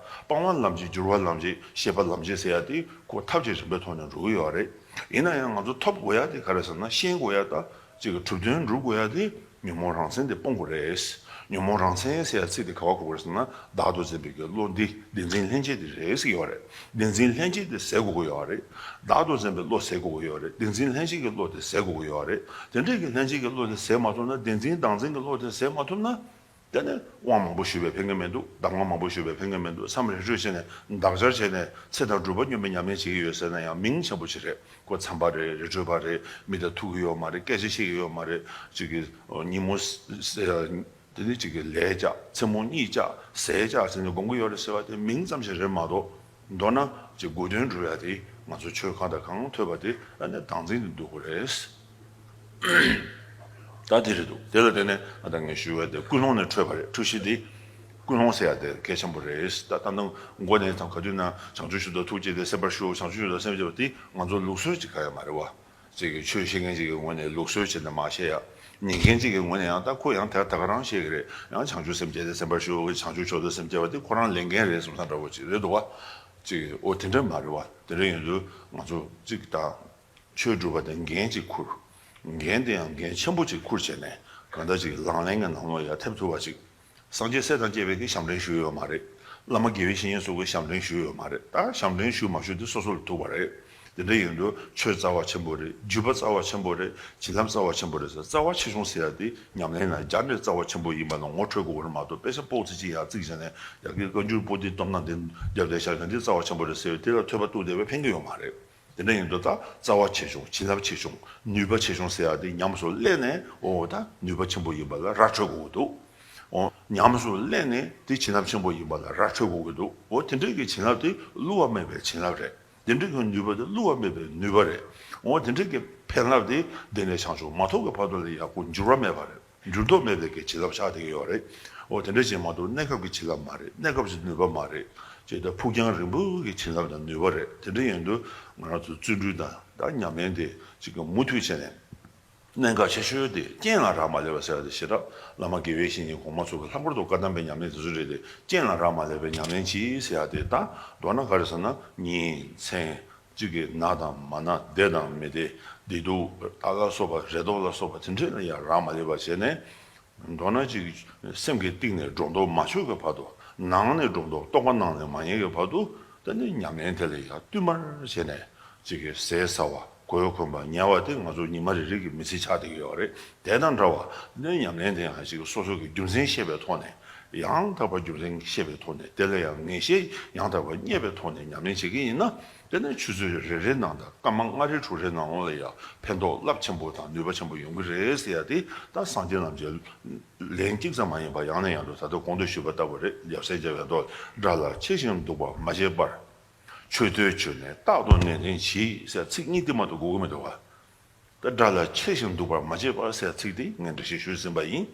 སྤང་བ་ལམ་བྱེད། སྦྱོར་བ་ལམ་བྱེད། ཤེས་པ་ལམ་བྱེད་ཟེར་ཡ་དེ་ཁོ་ཐབས་ཀྱི་རིམ་པའི་ཐོག་ནས་འགྲོ་གི་ཡོད་རེད། ཡིན་ན་ཡང་ང་ཚོ་ཐོབ་དགོས་ཡ་དེ་ག་རེ་ཟེར་ན། ཤེས་དགོས་ཡ། ད་ཅིག་གི་གྲུབ་དོན་སྒྲུབ་དགོས་ཡ་དེ་ཉོན་མོངས་རང་མཚན་དེ་སྤོང་དགོས་རེད། ཉོན་མོངས་རང་མཚན་ཟེར་ཡ་ཚིག་དེ་ག་པར་གོ་དགོས་རེད་ཟེར་ན། བདག་ཏུ་འཛིན་པའི་གི་བློ་འདི་བདེན་འཛིན་ལྷན་སྐྱེས་དེ་རེད་ཟེར་གྱི་ཡོད་རེད། བདེན་འཛིན་ལྷན་སྐྱེས་དེ་ཟད་དགོས་ཀྱི་ཡོད་རེད། བདག་ཏུ་འཛིན་པའི་བློ་ཟད་དགོས་ཀྱི་ཡོད་རེད། བདེན་འཛིན་ལྷན་སྐྱེས་ཀྱི་བློ་དེ་ཟད་དགོས་ཀྱི་ཡོད་རེད། དེ་འདྲའི་གི་ལྷན་སྐྱེས་ཀྱི་བློ་དེ་ཟད་མ་ཐུབ་ན། བདེན་འཛིན་བདག་འཛིན་གྱི་བློ་དེ་ཟད་མ་ཐུབ་ན། དེ་ནས་དབང་མང་པོ་ཞུས་པས་ཕན་གྱི་མི་འདུག་གདམས་ངག་མང་པོ་ཞུས་པས་ཕན་གྱི་མི་འདུག་བསམ་རེ་ཧྲོས་བྱས་ནས། འདག་སྦྱར་བྱས་ནས། ཚེ་དང་སྒྲུབ་པ་སྙོམས་པའི་ཉམས་ལེན་བྱེད་ཀྱི་ཡོད་ཟེར་ན་ཡང་མིང་ཆེན་པོ་ཞིག་རེད། ཁོ་མཚམས་པ་རེད། རི་ཁྲོད་པ་རེད། མི་དང་ཐུག་གི་ཡོད་མ་རེད། སྐད་ཆ་བཤད་ཀྱི་ཡོད་མ་རེད། ཅིག་གི་ཉིན་མོ་ཟེར་ཡ། དེ་ནི་ཅིག་གི་ལས་བྱ། མཚན་མོ་གཉིད་བྱ། ཟས་བྱ་ཟེར་ནས་སྒོམ་གྱི་ཡོད་རེད་ཟེར་བ་དེ་མིང་ཙམ་ཞིག་རེད་མ་གཏོགས། མདོར་ན་ཅིག་དགོས་དོན་སྒྲུབ་ཡ་དེ་ང་ཚོ་ཆོས་གང་དང་གང་ཐོས་པ་དེ་ཨ་ནི་བདག་འཛིན་དུ་འདུ་དགོས་རེད། ད་དེ་རེད་འདུག་དེ་ལ་བརྟེན་ནས་ཨ་ད་ངས་ཞུ་བ་དེ་ཀུན་སློང་ནས་འཕྲོས་པ་རེད། འཁྲུལ་གཞི་དེ། ཀུན་སློང་ཟེར་ཡ་དེ་གལ་ཆེན་པོ་རེད། ད་ད་ནང་མགོ་ནས་དང་ག་དུས་ན་བྱང་ཆུབ་ཤིན་ཏུ་ཐུགས་བསྐྱེད་དེ་སེམས་པར་ཞུ། བྱང་ཆུབ་ཤིན་ཏུ་སེམས་བསྐྱེད་པ་དེ་ང་ཚོ་ལུགས་སྲོལ་ཅིག་ག་ཡོད་མ་རེད་བ། ཅིག་གིས་ཆོས་བཤད་མཁན་ཅིག་གི་ངོས་ནས་ལུགས་སྲོལ་བྱས་ནས་མ་བཤད་ཡ། ཉན་མཁན་ཅིག་གི་ངོས་ནས་ཡང་ད་ཁོ་ཡང་དེ་ད་ག་རང་བཤད་ཀྱི་རེད། ཡང་བྱང་ཆུབ་སེམས་བསྐྱེད་དེ་སེམས་དཔར་ཞུ། བྱང་ཆུབ་མཆོག་ཏུ་སེམས་བསྐྱེད་པ་དེ་ཁོ་རང་ལས་འགན་རེད་བསམ་བསམ་འདྲ་བོ་ཅིག་རེད་འདུག་བ། ཅིག་ཨོ་དེ་འདྲ་མ་རེད་བ། དེ་འདྲ་ཡིན་དུས་ང་ཚོ་ཅིག་ད་ཆོས་སྒྲུབ་པ་དེ་འགན་ཅིག་ཁུར། འགན་དེ་ཡང་འགན་ཆེན་པོ་ཅིག་ཁུར་བྱས་ནས་གང་ལྟར་ཅིག་ལག་ལེན་གྱི་ནང་ལོགས་ཡར་ཐེབས་ཐུབ་པ་ཅིག་སངས་རྒྱས་སྲས་དང་བཅས་པའི་གི་ཞབས་འདྲེན་ཞུས་ཡོད་མ་རེད། བླ་མ་དགེ་བའི་བཤེས་གཉེན་སོགས་ཀྱི་ཞབས་འདྲེན་ཞུས་ཡོད་མ་རེད། ད་ཞབས་འདྲེན་ཞུ་མ་ཞུ་དེ་སོ་སོ་ལ་ཐུག་པ་རེད། དེ་འདྲ་ཡིན་དུས་ཆོས་རྩ་བ་ཆེན་པོ་རེད། བརྒྱུད་པ་རྩ་བ་ཆེན་པོ་རེད། བྱིན་རླབས་རྩ་བ་ཆེན་པོ་རེད་ཟེར། རྩ་བ་ཆེ་ཆུང་ཟེར་ཡ་དེ་ཉམས་ལེན་ལ་སྦྱར་ནས་རྩ་བ་ཆེན་པོ་ཡིན་པ་ལ་ངོ་འཕྲོད་དགོས་པ་རེད་མ་གཏོགས། དཔེ་ཆ་པོ་ཏི་ཅིག་ཡར་བརྩིགས་བྱས་ནས་ཡ་གི་བཀའ་འགྱུར་པོ་ཏི་སྟོབས་ན་འདི་རྒྱབ་བསྡད་བཞག་ན་འདི་རྩ་བ་ཆེན་པོ་རེད་ཟེར་བའི་དེ་ལ་ཐོས་པ་གཏུགས་བསྡད་པས་ཕན་གྱི་ཡོད་མ་རེད། དེ་འདྲ་ཡིན་དུས་ད་རྩ་བ་ཆེ་ཆུང་། བྱིན་རླབས་ཆེ་ཆུང་། ནུས་པ་ཆེ་ཆུང་ཟེར་ཡ་དེ་ཉམས་སུ་ལེན་ནས། འོ་ད་ནུས་པ་ཆེན་པོ་ཡིན་པ་ལ་ར་འཕྲོད་དགོས་ཀྱི་འདུག་འོ་ཉམས་སུ་ལེན་ནས་དེ་བྱིན་རླབས་ཆེན་པོ་ཡིན་པ་ལ་ར་འཕྲོད་དགོས་ཀྱི་འདུག་འོ་དེ་འདྲའི་གི་བྱིན་རླབས་དེ་བསླུ་བ་མེད་པའི་བྱིན་རླབས་རེད། དེ་འདྲའི་གི་ནུས་པ་དེ་བསླུ་བ་མེད་པའི་ནུས་པ་རེད། འོ་དེ་འདྲའི་གི་ཕན་རླབས་དེ་འདི་ནས་བྱང་ཆུབ་མ་ཐོབ་ཀྱི་བར་དུ་ལ་ཡག་པོ་འགྱུར་བ་མེད་པ་རེད། འགྱུར་ལྡོག་མེད་པའི་གི་བྱིན་རླབས་ཆགས་བསྡད་ཀྱི་ཡོད་རེད། འོ་དེ་འདྲ་ཅིག་མ་གཏོགས་གནས་སྐབས་ཀྱི་བྱིན་རླབས་མ་རེད། གནས་སྐབས་ཀྱི་ནུས་པ་མ་རེད། ཅེས་ད་ཕུགས་རྒྱང་རིང་པོ་གི་བྱིན་རླབས་དང་ནུས་པ་རེད། དེ་འདྲ་ཡིན་དུས་ང་རང་ཚོ་བརྩོན་འགྲུས་དང་ད་ཉམས་ལེན་དེ་ཅིག་གི་མུ་མཐུད་བྱས་ནས། གནད་འགག་ཆེ་ཤོས་དེ་རྐྱེན་ལ་རག་མ་ལས་པ་ཟེར་ཡ་དེ་ཞེ་དྲག་བླ་མ་དགེ་བའི་བཤེས་གཉེན་གོང་མ་ཚོ་གི་ལྷག་པར་དུ་བཀའ་གདམས་པའི་ཉམས་ལེན་དེ་ཚོ་རེད་དེ། རྐྱེན་ལ་རག་མ་ལས་པའི་ཉམས་ལེན་གྱིས་ཟེར་ཡ་དེ། ད་མདོར་ན་ག་རེ་ཟེར་ན། ཉིན་མཚན། གཅིག་གི་ན་དང་མ་ན། བདེ་དང་མི་བདེ། བདེ་སྡུག་ལ་སོགས་པ། རེ་དོགས་ལ་སོགས་པ་དེ་འདྲ་ལ་ཡང་རག་མ་ལས་པ་བྱས་ནས། མདོར་ན་ཅིག་སེམས་ཀྱི་གཏིང་ནས་སྒྲོ་འདོགས་མ་ཆོད་ཀྱི་བར་དུ། ནང་ནས་སྒྲོ་འདོགས། རྟོག་པ་ནང་ནས་མ་ཉལ་གྱི་བར་དུ། ད་ནི་ཉམས་ལེན་དེ་ལ་ཡང་བསྟུད་མར་བྱས་ནས། ཅིག་གི་ཟས་ཟ་བ། གོས་གོན་པ། ཉལ་བ་དེ་ང་ཚོ་ཉི་མ་རེ་རེ་གི་མི་ཚེ་ཆགས་བསྡད་ཀྱི་ཡོད་རེད། དེ་དང་འདྲ་བ་ནི་ཉམས་ལེན་དེ་ཡང་ཅིག་སོ་སོ་གི་རྒྱུ་མཚན་ཤེས་པའི་ཐོག་ནས། ཡང་དག་པར་རྒྱུ་མཚན་ཤེས་པའི་ཐོག་ནས། དེ་ལ་ཡང་ངེས་ཤེས་ཡང་དག་པར་རྙེད་པའི་ཐོག་ནས་ཉམས་ལེན་བྱེད་ཀྱི་ཡིན་ན། དེ་ནི་ཆུ་ཚོད་རེ་རེའི་ནང་དང་སྐར་མ་ལྔ་རེ་དྲུག་རེའི་ནང་ལ་ཡང་ཕན་ཐོགས་རླབས་ཆེན་པོ་དང་ནུས་པ་ཆེན་པོ་ཡོང་གི་རེད་ཟེར་ཡ་དེ། ད་སངས་རྒྱས་རྣམས་ཀྱི་ལན་གཅིག་ཙམ་མ་ཡིན་པར་ཡང་ནས་ཡང་དུ། ད་ལྟ་གོང་དུ་ཞུས་པ་ལྟ་བུ་རེད། ཡབ་སྲས་མཇལ་བའི་མདོ། དགྲ་ལ་ཆས་ཤིང་འདུག་པར་མ་བྱེད་པར། མཆོད་བསྟོད་བྱོས་ནས་རྟག་ཏུ་ནན་ཏན་གྱིས་ཟེར་ཚིག་གཉིས་དེ་མ་གཏོགས་དགོས་ཀྱི་མི་འདུག་བ། ད་དགྲ་ལ་ཆས་ཤིང་འདུག་པར་མ་བྱེད་པར་ཟེར་ཚིག་དེ་ངས་འགྲེལ་བཤད་ཞུས་ཟིན་པ་ཡིན།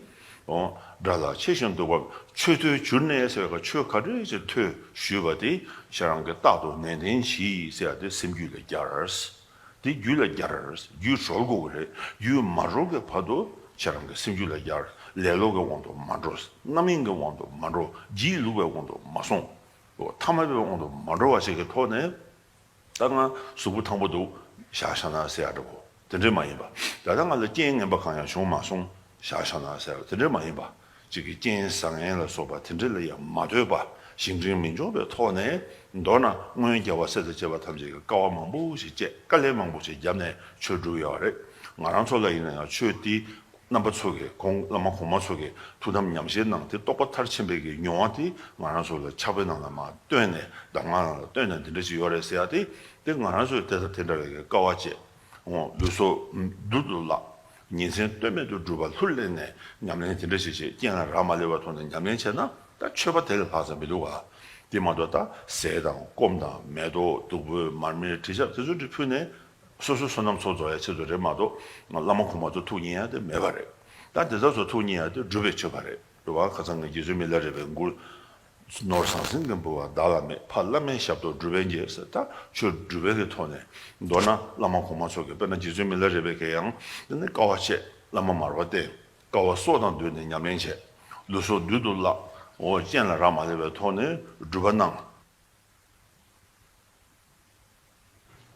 འོ། དགྲ་ལ་ཆས་ཤིང་འདུག་པར། མཆོད་བསྟོད་བྱོས་ནས་ཟེར་བའི་ཁ། ཆོས་ག་འདྲ་ཞིག་ཐོས་ཞུས་པ་དེ་ཁྱེད་རང་གིས་རྟག་ཏུ་ནན་ཏན་གྱིས་ཟེར་ཡ་དེ་སེམས་རྒྱུད་ལ་སྦྱར། དེ་རྒྱུད་ལ་སྦྱར། རྒྱུད་གྲོལ་དགོས་ཀྱི་རེད། རྒྱུད་མ་གྲོལ་གྱི་བར་དུ་ཁྱེད་རང་གི་སེམས་རྒྱུད་ལ་སྦྱར། ལེ་ལོ་གི་དབང་དུ་མ་འགྲོ། རྣམ་གཡེང་གི་དབང་དུ་མ་འགྲོ། སྒྱིད་ལུག་པའི་དབང་དུ་མ་སོང་། ཐ་མལ་པའི་དབང་དུ་མ་འགྲོ་བ་ཞིག་གི་ཐོག་ནས། ད་ང་གཟུགས་པོ་ཐང་པོ་འདུག་བཞག་བཞག་ན་ཟེར་ཡ་འདྲ་བོ་དེ་འདྲས་མ་ཡིན་པ། ད་ལྟ་ང་ལ་རྐྱེན་ངན་པ་གང་ཡང་བྱུང་མ་སོང་བཞག་བཞག་ན་ཟེར་ཡ་དེ་འདྲས་མ་ཡིན་པ། གཅིག་གི་རྐྱེན་བཟང་ངན་ལ་སོགས་པ་དེ་འདྲས་ལ་ཡང་མ་ལྟོས་པ། གཞན་དྲིང་མི་འཇོག་པའི་ཐོག་ནས། མདོར་ན་སྔོན་རྒྱལ་བ་སྲས་དང་བཅས་པ་ཐམས་ཅད་ཀྱིས་དཀའ་བ་མང་པོ་ཞིག་སྤྱད། དཀའ་ལས་མང་པོ་ཞིག་བརྒྱབ་ནས་ཆོས་བསྒྲུབས་ཡོད་རེད། ང་རང་ཚོ་ལ་ཡིན་ན་ཡང་ཆོས་འདི་རྣམ་པ་ཚོ་གིས། གོང་བླ་མ་གོང་མ་ཚོ་གིས་ཐུགས་དམ་ཉམས་བཞེས་གནང་སྟེ། རྟོགས་པ་མཐར་ཕྱིན་པའི་གི་མྱོང་བ་དེ་ང་རང་ཚོ་ལ་ཕྱག་དཔེ་ནང་ལ་མར་བཏོན་ནས། གདམས་ངག་ནང་ལ་བཏོན་ནས་འདི་འདྲ་ཞིག་ཡོད་རེད་ཟེར་ཡ་དེ། དེ་ང་རང་ཚོས་དེ་དང་དེ་འདྲ་བའི་གི་དཀའ་བ་སྤྱད། འོ། ལུས་སྲོག་རྡུལ་དུ་བརླག། ཉིན་མཚན་ལྟོས་མེད་དུ་སྒྲུབ་པ་ལྷུར་ལེན་ནས་ཉམས་ལེན་དེ་འདྲ་ཞིག་བྱེད། རྐྱེན་ལ་རག་མ་ལས་པའི་ཐོག་ནས་ཉམས་ལེན་བྱས་ན། ད་མཆོད་པ་དེ་ལས་ལྷག་ཙམ་མི་འདུག་ག། དེ་མ་གཏོགས་ད་ཟས་དང་སྐོམ་དང་མེ་ཏོག་བདུག་སྤོས་མར་མེ་དྲི་ཆབ་དེ་ཚོ་འདྲ་ཕུལ་ནས། སོ་སོའི་བསོད་ནམས་ཚོགས་རྫོགས་ཡ་ཆེད་དུ་རེད་མ་གཏོགས། བླ་མ་གོང་མ་ཚོ་ཐུགས་མཉེས་ཡ་དེ་མེད་པ་རེད། ད་དེ་དག་ཚོ་ཐུགས་མཉེས་ཡ་དེ་སྒྲུབ་པའི་མཆོད་པ་རེད། རེད་བ། ཁ་སང་གི་རྗེ་བཙུན་མི་ལ་རས་པའི་མགུར། ནོར་ཟང་ཟིང་གི་འབུལ་བ་བདག་ལ་མེད། ཕ་བླ་མའི་ཞབས་ཏོག་སྒྲུབ་པས་འགྱུར་ཟེར། ད་ཆོས་སྒྲུབ་པའི་གི་ཐོག་ནས། མདོར་ན་བླ་མ་གོང་མ་ཚོ་གིས། དཔེར་ན་རྗེ་བཙུན་མི་ལ་རས་པའི་གིས་ཡང་དེ་ནི་དཀའ་བ་སྤྱད། བླ་མ་མར་པ་བསྟེན། དཀའ་བ་སྲོག་དང་བསྡོས་ནས་ཉམས་ལེན་བྱས། ལུས་སྲོག་རྡུལ་དུ་བརླག། འོ། རྐྱེན་ལ་རག་མ་ལས་པའི་ཐོག་ནས་སྒྲུབ་པ་གནང་།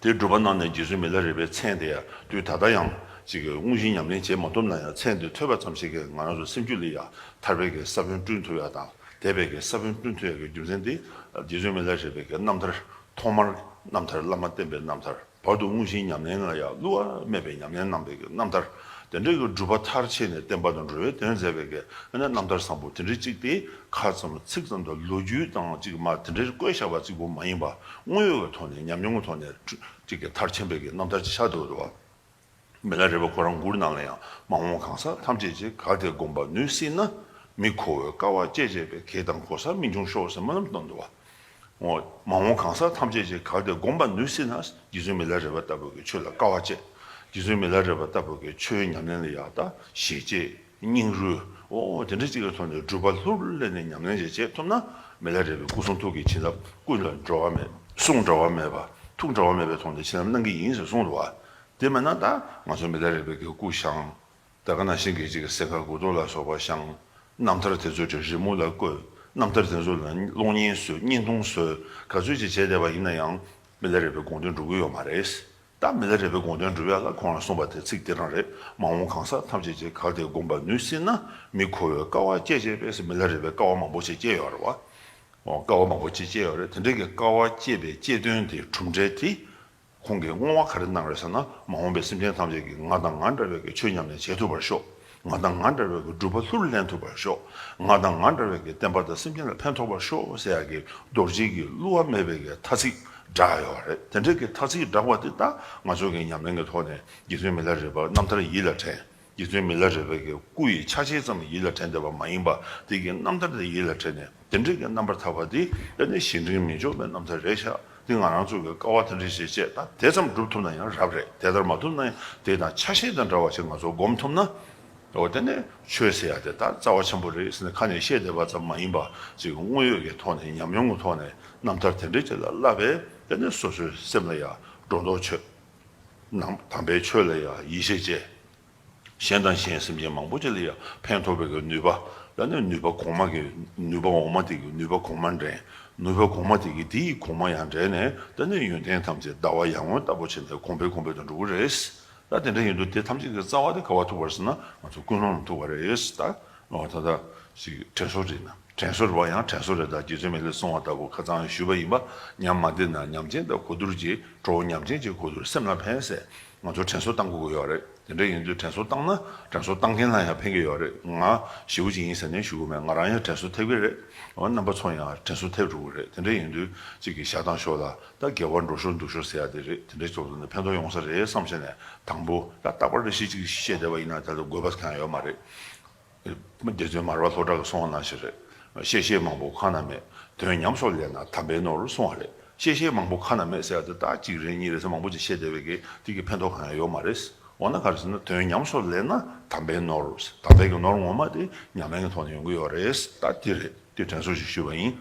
དེ་སྒྲུབ་པ་གནང་ནས་རྗེ་བཙུན་མི་ལ་རས་པའི་མཚན་དེ་ཡང་དུས་ད་ལྟ་ཡང་ཅིག་གི་དངོས་གཞི་ཉམས་ལེན་བྱེད་མ་ཐུབ་ན་ཡང་། མཚན་དེ་ཐོས་པ་ཙམ་ཞིག་གིས་ང་རང་ཚོ་སེམས་རྒྱུད་ལ་ཡང་ཐར་པའི་གི་ས་བོན་བསྐྲུན་ཐུབ་ཡ་དང་། དད་པའི་གི་ས་བོན་བསྐྲུན་ཐུབ་ཡ་གི་རྒྱུ་མཚན་དེ། རྗེ་བཙུན་མི་ལ་རས་པའི་གི་རྣམ་ཐར་ཐོག་མར། རྣམ་ཐར། བླ་མ་བསྟེན་པའི་རྣམ་ཐར། བར་དུ་དངོས་གཞིའི་ཉམས་ལེན་ལ་ཡང་བསླུ་བ་མེད་པའི་ཉམས་ལེན་གནང་བའི་གི་རྣམ་ཐར། དེ་འདྲའི་གི་སྒྲུབ་པ་མཐར་ཕྱིན་ནས་བསྟན་པ་དང་འགྲོ་བའི་དོན་མཛད་པའི་གི། ཨ་ནི་རྣམ་ཐར་བཟང་པོ་དེ་འདྲའི་གཅིག་དེ་ཁ་ཙམ་ཚིག་ཙམ་དང་ལོ་རྒྱུས་དང་གཅིག་མ་དེ་འདྲའི་བཀོད་བཞག་པ་གཅིག་པོ་མ་ཡིན་པ། དངོས་ཡོད་ཀྱི་ཐོག་ནས། ཉམས་མྱོང་གི་ཐོག་ནས་གཅིག་གི་མཐར་ཕྱིན་པའི་གི་རྣམ་ཐར་ཅིག་ཆགས་འདུག་བ། མི་ལ་རས་པ་ཁོ་རང་མགུར་ནང་ལ་ཡང་། མ་འོངས་གང་ཟག་ཐམས་ཅད་ཀྱིས། གལ་ཏེ་བསྒོམ་པར་ནུས་སྲིད་ན། མི་ཁོ་བོས་དཀའ་བ་སྤྱད་བྱས་པས། གེགས་དང་གོལ་ས་མི་འབྱུང་ཤོག་ཟེར་སྨོན་ལམ་བཏབ་འདུག་བ། འོ། མ་འོངས་གང་ཟག་ཐམས་ཅད་ཀྱིས། གལ་ཏེ་བསྒོམ་པར་ནུས་སྲིད་ན། རྗེ་བཙུན་མི་ལ་རས་པ་ལྟ་བུ་གི་ཆོས་ལ་དཀའ་བ་སྤྱད། རྗེ་བཙུན་མི་ལ་རས་པ་ལྟ་བུ་གི་ཆོས་ཉམས་ལེན་ལ་ཡང་ད་ཞེ་བཅད་སྙིང་རུས། འོ། དེ་འདྲ་ཅིག་གི་ཐོག་ནས་སྒྲུབ་པ་ལྷུར་ལེན་ནས་ཉམས་ལེན་ཅིག་བྱེད་ཐུབ་ན། མི་ལ་རས་པའི་སྐུ་གསུང་ཐུགས་ཀྱི་བྱིན་རླབས། སྐུ་ལ་འགྲོ་བ་མེད། གསུང་འགྲོ་བ་མེད་པ། ཐུགས་འགྲོ་བ་མེད་པའི་ཐོག་ནས་བྱིན་རླབས་གནང་གི་ཡིན་ཟེར་གསུངས་འདུག་བ། དེ་མིན་ན་ད་ང་ཚོ་མི་ལ་རས་པའི་གི་སྐུ་བཞེངས། ད་ག་ནང་བཞིན་གྱི་ཅིག་གི་གསེར་ཁ་དགུ་ཐོག་ལ་སོགས་པ་བཞེངས། རྣམ་ཐར་དེ་ཚོ་ཅིག་རི་མོ་ལ་བརྐོས། རྣམ་ཐར་དེ་ཚོ་ལ་གློག་བརྙན་བཟོས། བརྙན་ཐུང་བཟོས། ག་ཚོད་ཅིག་བྱས་བསྡད་པ་ཡིན་ན་ཡང་། མི་ལ་རས་པའི་དགོངས་དོན་འགྲུབ་ཀྱི་ཡོད་མ་རེད། ད་མི་ལ་རས་པའི་དགོངས་དོན་འགྲུབ་ཡ་ལ་ཁོང་རང་གསུངས་པ་དེ་ཚིག་དེ་རང་རེད། མ་འོངས་གང་ཟག་ཐམས་ཅད་ཀྱིས། གལ་ཏེ་བསྒོམ་པར་ནུས་སྲིད་ན། མི་ཁོ་བོས་དཀའ་བ་སྤྱད་བྱས་པས་ཟེར། མི་ལ་རས་པས་དཀའ་བ་མང་པོ་ཞིག་སྤྱད་ཡོད་རེད་བ། འོ། དཀའ་བ་མང་པོ་ཞིག་སྤྱད་ཡོད་རེད། དེ་འདྲའི་གི་དཀའ་བ་སྤྱད་པའི་སྤྱད་དོན་དེ། གྲུབ་འབྲས་དེ། ཁོང་གིས་བསྔོ་བ་ག་རེ་གནང་རེད་ཟེར་ན། མ་འོངས་པའི་སེམས་ཅན་ཐམས་ཅད་ཀྱིས་ང་དང་ང་འདྲ་བའི་གི་ཆོས་ཉམས་ལེན་བྱེད་ཐུབ་པར་ཤོག། ང་དང་ང་འདྲ་བའི་གི་སྒྲུབ་པ་ལྷུར་ལེན་ཐུབ་པར་ཤོག། ང་དང་ང་འདྲ་བའི་གི་བསྟན་པ་དང་སེམས་ཅན་ལ་ཕན་ཐོགས་པར་ཤོག་ཟེར་ཡ་གི་རྡོ་རྗེ་གི་བསླུ་བ་མེད་པའི་གི་ཐ་ཚིག་བསྒྲགས་ཡོད་རེད། དེ་འདྲའི་གི་ཐ་ཚིག་བསྒྲགས་པ་དེ་ད་ང་ཚོ་གི་ཉམས་ལེན་གི་ཐོག་ནས་རྗེ་བཙུན་མི་ལ་རས་པ་རྣམ་ཐར་ཡིད་ལ་དྲན། རྗེ་བཙུན་མི་ལ་རས་པའི་གི་སྐུ་ཡི་ཆ་བྱད་ཙམ་ཡིད་ལ་དྲན་བསྡད་པ་མ་ཡིན་པ། དེ་གི་རྣམ་ཐར་དེ་ཡིད་ལ་དྲན་ནས། དེ་འདྲའི་གི་རྣམ་པར་ཐར་པ་དེ་ཨ་ནི་གཞན་དྲིང་མི་འཇོག་པའི་རྣམ་ཐར་རེད་ཤག། དེ་ང་རང་ཚོ་གི་དཀའ་བ་དེ་འདྲ་ཞིག་སྤྱད། ད་དེ་ཙམ་སྒྲུབ་ཐུབ་ན་ཡང་རབ་རེད། དེ་ལྟར་མ་ཐུབ་ན་ཡང་དེ་དང་ཆ་ཤས་དང་འདྲ་བ་ཞིག་ང་ཚོ་སྒོམ་ཐུབ་ན། འོ། དེ་ནས་ཆོས་ཟེར་ཡ་དེ་ད་རྩ་བ་ཆེན་པོ་རེད་ཟེར་ནས་ཁ་ནས་བཤད་བསྡད་པ་ཙམ་མ་ཡིན་པ། ཅིག་དངོས་ཡོད་ཀྱི་ཐོག་ནས། ཉམས་མྱོང་གི་ཐོག་ནས་རྣམ་ཐར་དེ་འདྲ་ཅིག་ལ་བསླབས་པས། དེ་ནས་སོ་སོའི་སེམས་ལ་ཡང་སྒྲོ་འདོགས་ཆོད། ནང་དམ་པའི་ཆོས་ལ་ཡང་ཡིད་ཆེས་བྱས། གཞན་དང་གཞན་སེམས་ཅན་མང་པོ་ཅིག་ལ་ཡང་ཕན་ཐོགས་པའི་གི་ནུས་པ། ད་ནི་ནུས་པ་གོང་མ་གི། ནུས་པ་འོག་མ་དེ་གི་ནུས་པ་གོང་མ་འདྲེན། ནུས་པ་གོང་མ་དེ་གི་དེ་ཡི་གོང་མ་ཡང་འདྲེན་ནས། ད་ནི་ཡོན་ཏན་ཐམས་ཅད་ཟླ་བ་ཡར་ངོ་ལྟ་བུ་བྱས་ནས་གོང་འཕེལ་གོང་འཕེལ་དུ་འགྲོ་གི་རེད། ད་དེ་འདྲ་ཡིན་དུས་དེ་ཐམས་ཅད་ཀྱི་རྩ་བ་དེ་ག་པར་ཐུག་པ་རེད་ཟེར་ན། ང་ཚོ་ཀུན་སློང་ལ་ཐུག་པ་རེད། ད་འོ། ད་ལྟ་ཞིག་དྲན་གསོ་རེད་ན། དྲན་གསོ་རེད་བ། ཡང་དྲན་གསོ་རེད། ད་རྗེ་བཙུན་མི་ལས་གསུངས་པ་ལྟ་བུ་ཁ་སང་ཞུས་པ་ཡིན་པ། ཉམས་མ་བདེ་ན་ཉམས་ཅན་དང་གོ་བསྡུར་གྱིས། གྲོགས་ཉམས་ཅན་གྱི་གོ་བསྡུར་སེམས་ལ་ཕན་ཟེར། ང་ཚོ་དྲན་གསོ་བཏང་དགོས་ཀྱི་ཡོད་རེད། དེ་འདྲ་ཡིན་དུས་དྲན་གསོ་བཏང་ན་དྲན་གསོ་བཏང་མཁན་ལ་ཡང་ཕན་གྱི་ཡོད་རེད། ང་ཞེ་པོ་ཅིག་ཡིན་ཟེར་ནས་ཞུ་གི་མེད། ང་རང་ཡང་དྲན་གསོ་ཐེབས་ཀྱི་རེད། འོ་རྣམ་པ་ཚོ་ཡང་དྲན་གསོ་ཐེབས་འགྲོ་གི་རེད། དེ་འདྲ་ཡིན་དུས་གཅིག་གིས་བཞག་དང་ཞོག་ལ་ད་དགེ་བ་འགྲོ་ཞོར་འདུག་ཞོར་ཟེར་ཡ་དེ་རེད། དེ་འདྲ་ཚོ་ལ་ནི་ཕན་ཐོགས་ཡོང་ས་རེད་བསམ་བྱས་ནས། དང་པོ་ད་རྟག་པར་རེ་ཞིག་ཅིག་བཤད་བསྡད་པ་ཡིན་ན་ད་དུང་དགོས་པ་གང་ཡང་ཡོད་མ་རེད། སྡེ་བཙུན་མར་པ་ལྷོ་བྲག་གིས་གསུངས་པ་ནང་བཞིན་རེད། བཤད་བཤད་མང་པོ་ཁ་ན་མེད། དོན་ཉམས་སུ་ལེན་ན་དམ་པའི་ནོར་གསུངས་པ་རེད། བཤད་བཤད་མང་པོ་ཁ་ན་མེད་ཟེར་ཡ་དེ་ད་གཅིག་རེ་གཉིས་རེ་ཟེར་མང་པོ་ཅིག་བཤད་བསྡད་པའི་གི་དེ་གི་ཕན་ཐོགས་གང་ཡང་ཡོད་མ་རེད། འོ་ན་ག་རེ་ཟེར་ན་དོན་ཉམས་སུ་ལེན་ན་དམ་པའི་ནོར། དམ་པའི་གི་ནོར་ངོ་མ་དེ་ཉམས་ལེན་གི་ཐོག་ནས་ཡོང་གི་ཡོད་རེད། ད་དེ་རེད། དེ་དྲན་གསོ་ཞིག་ཞུས་པ་ཡིན།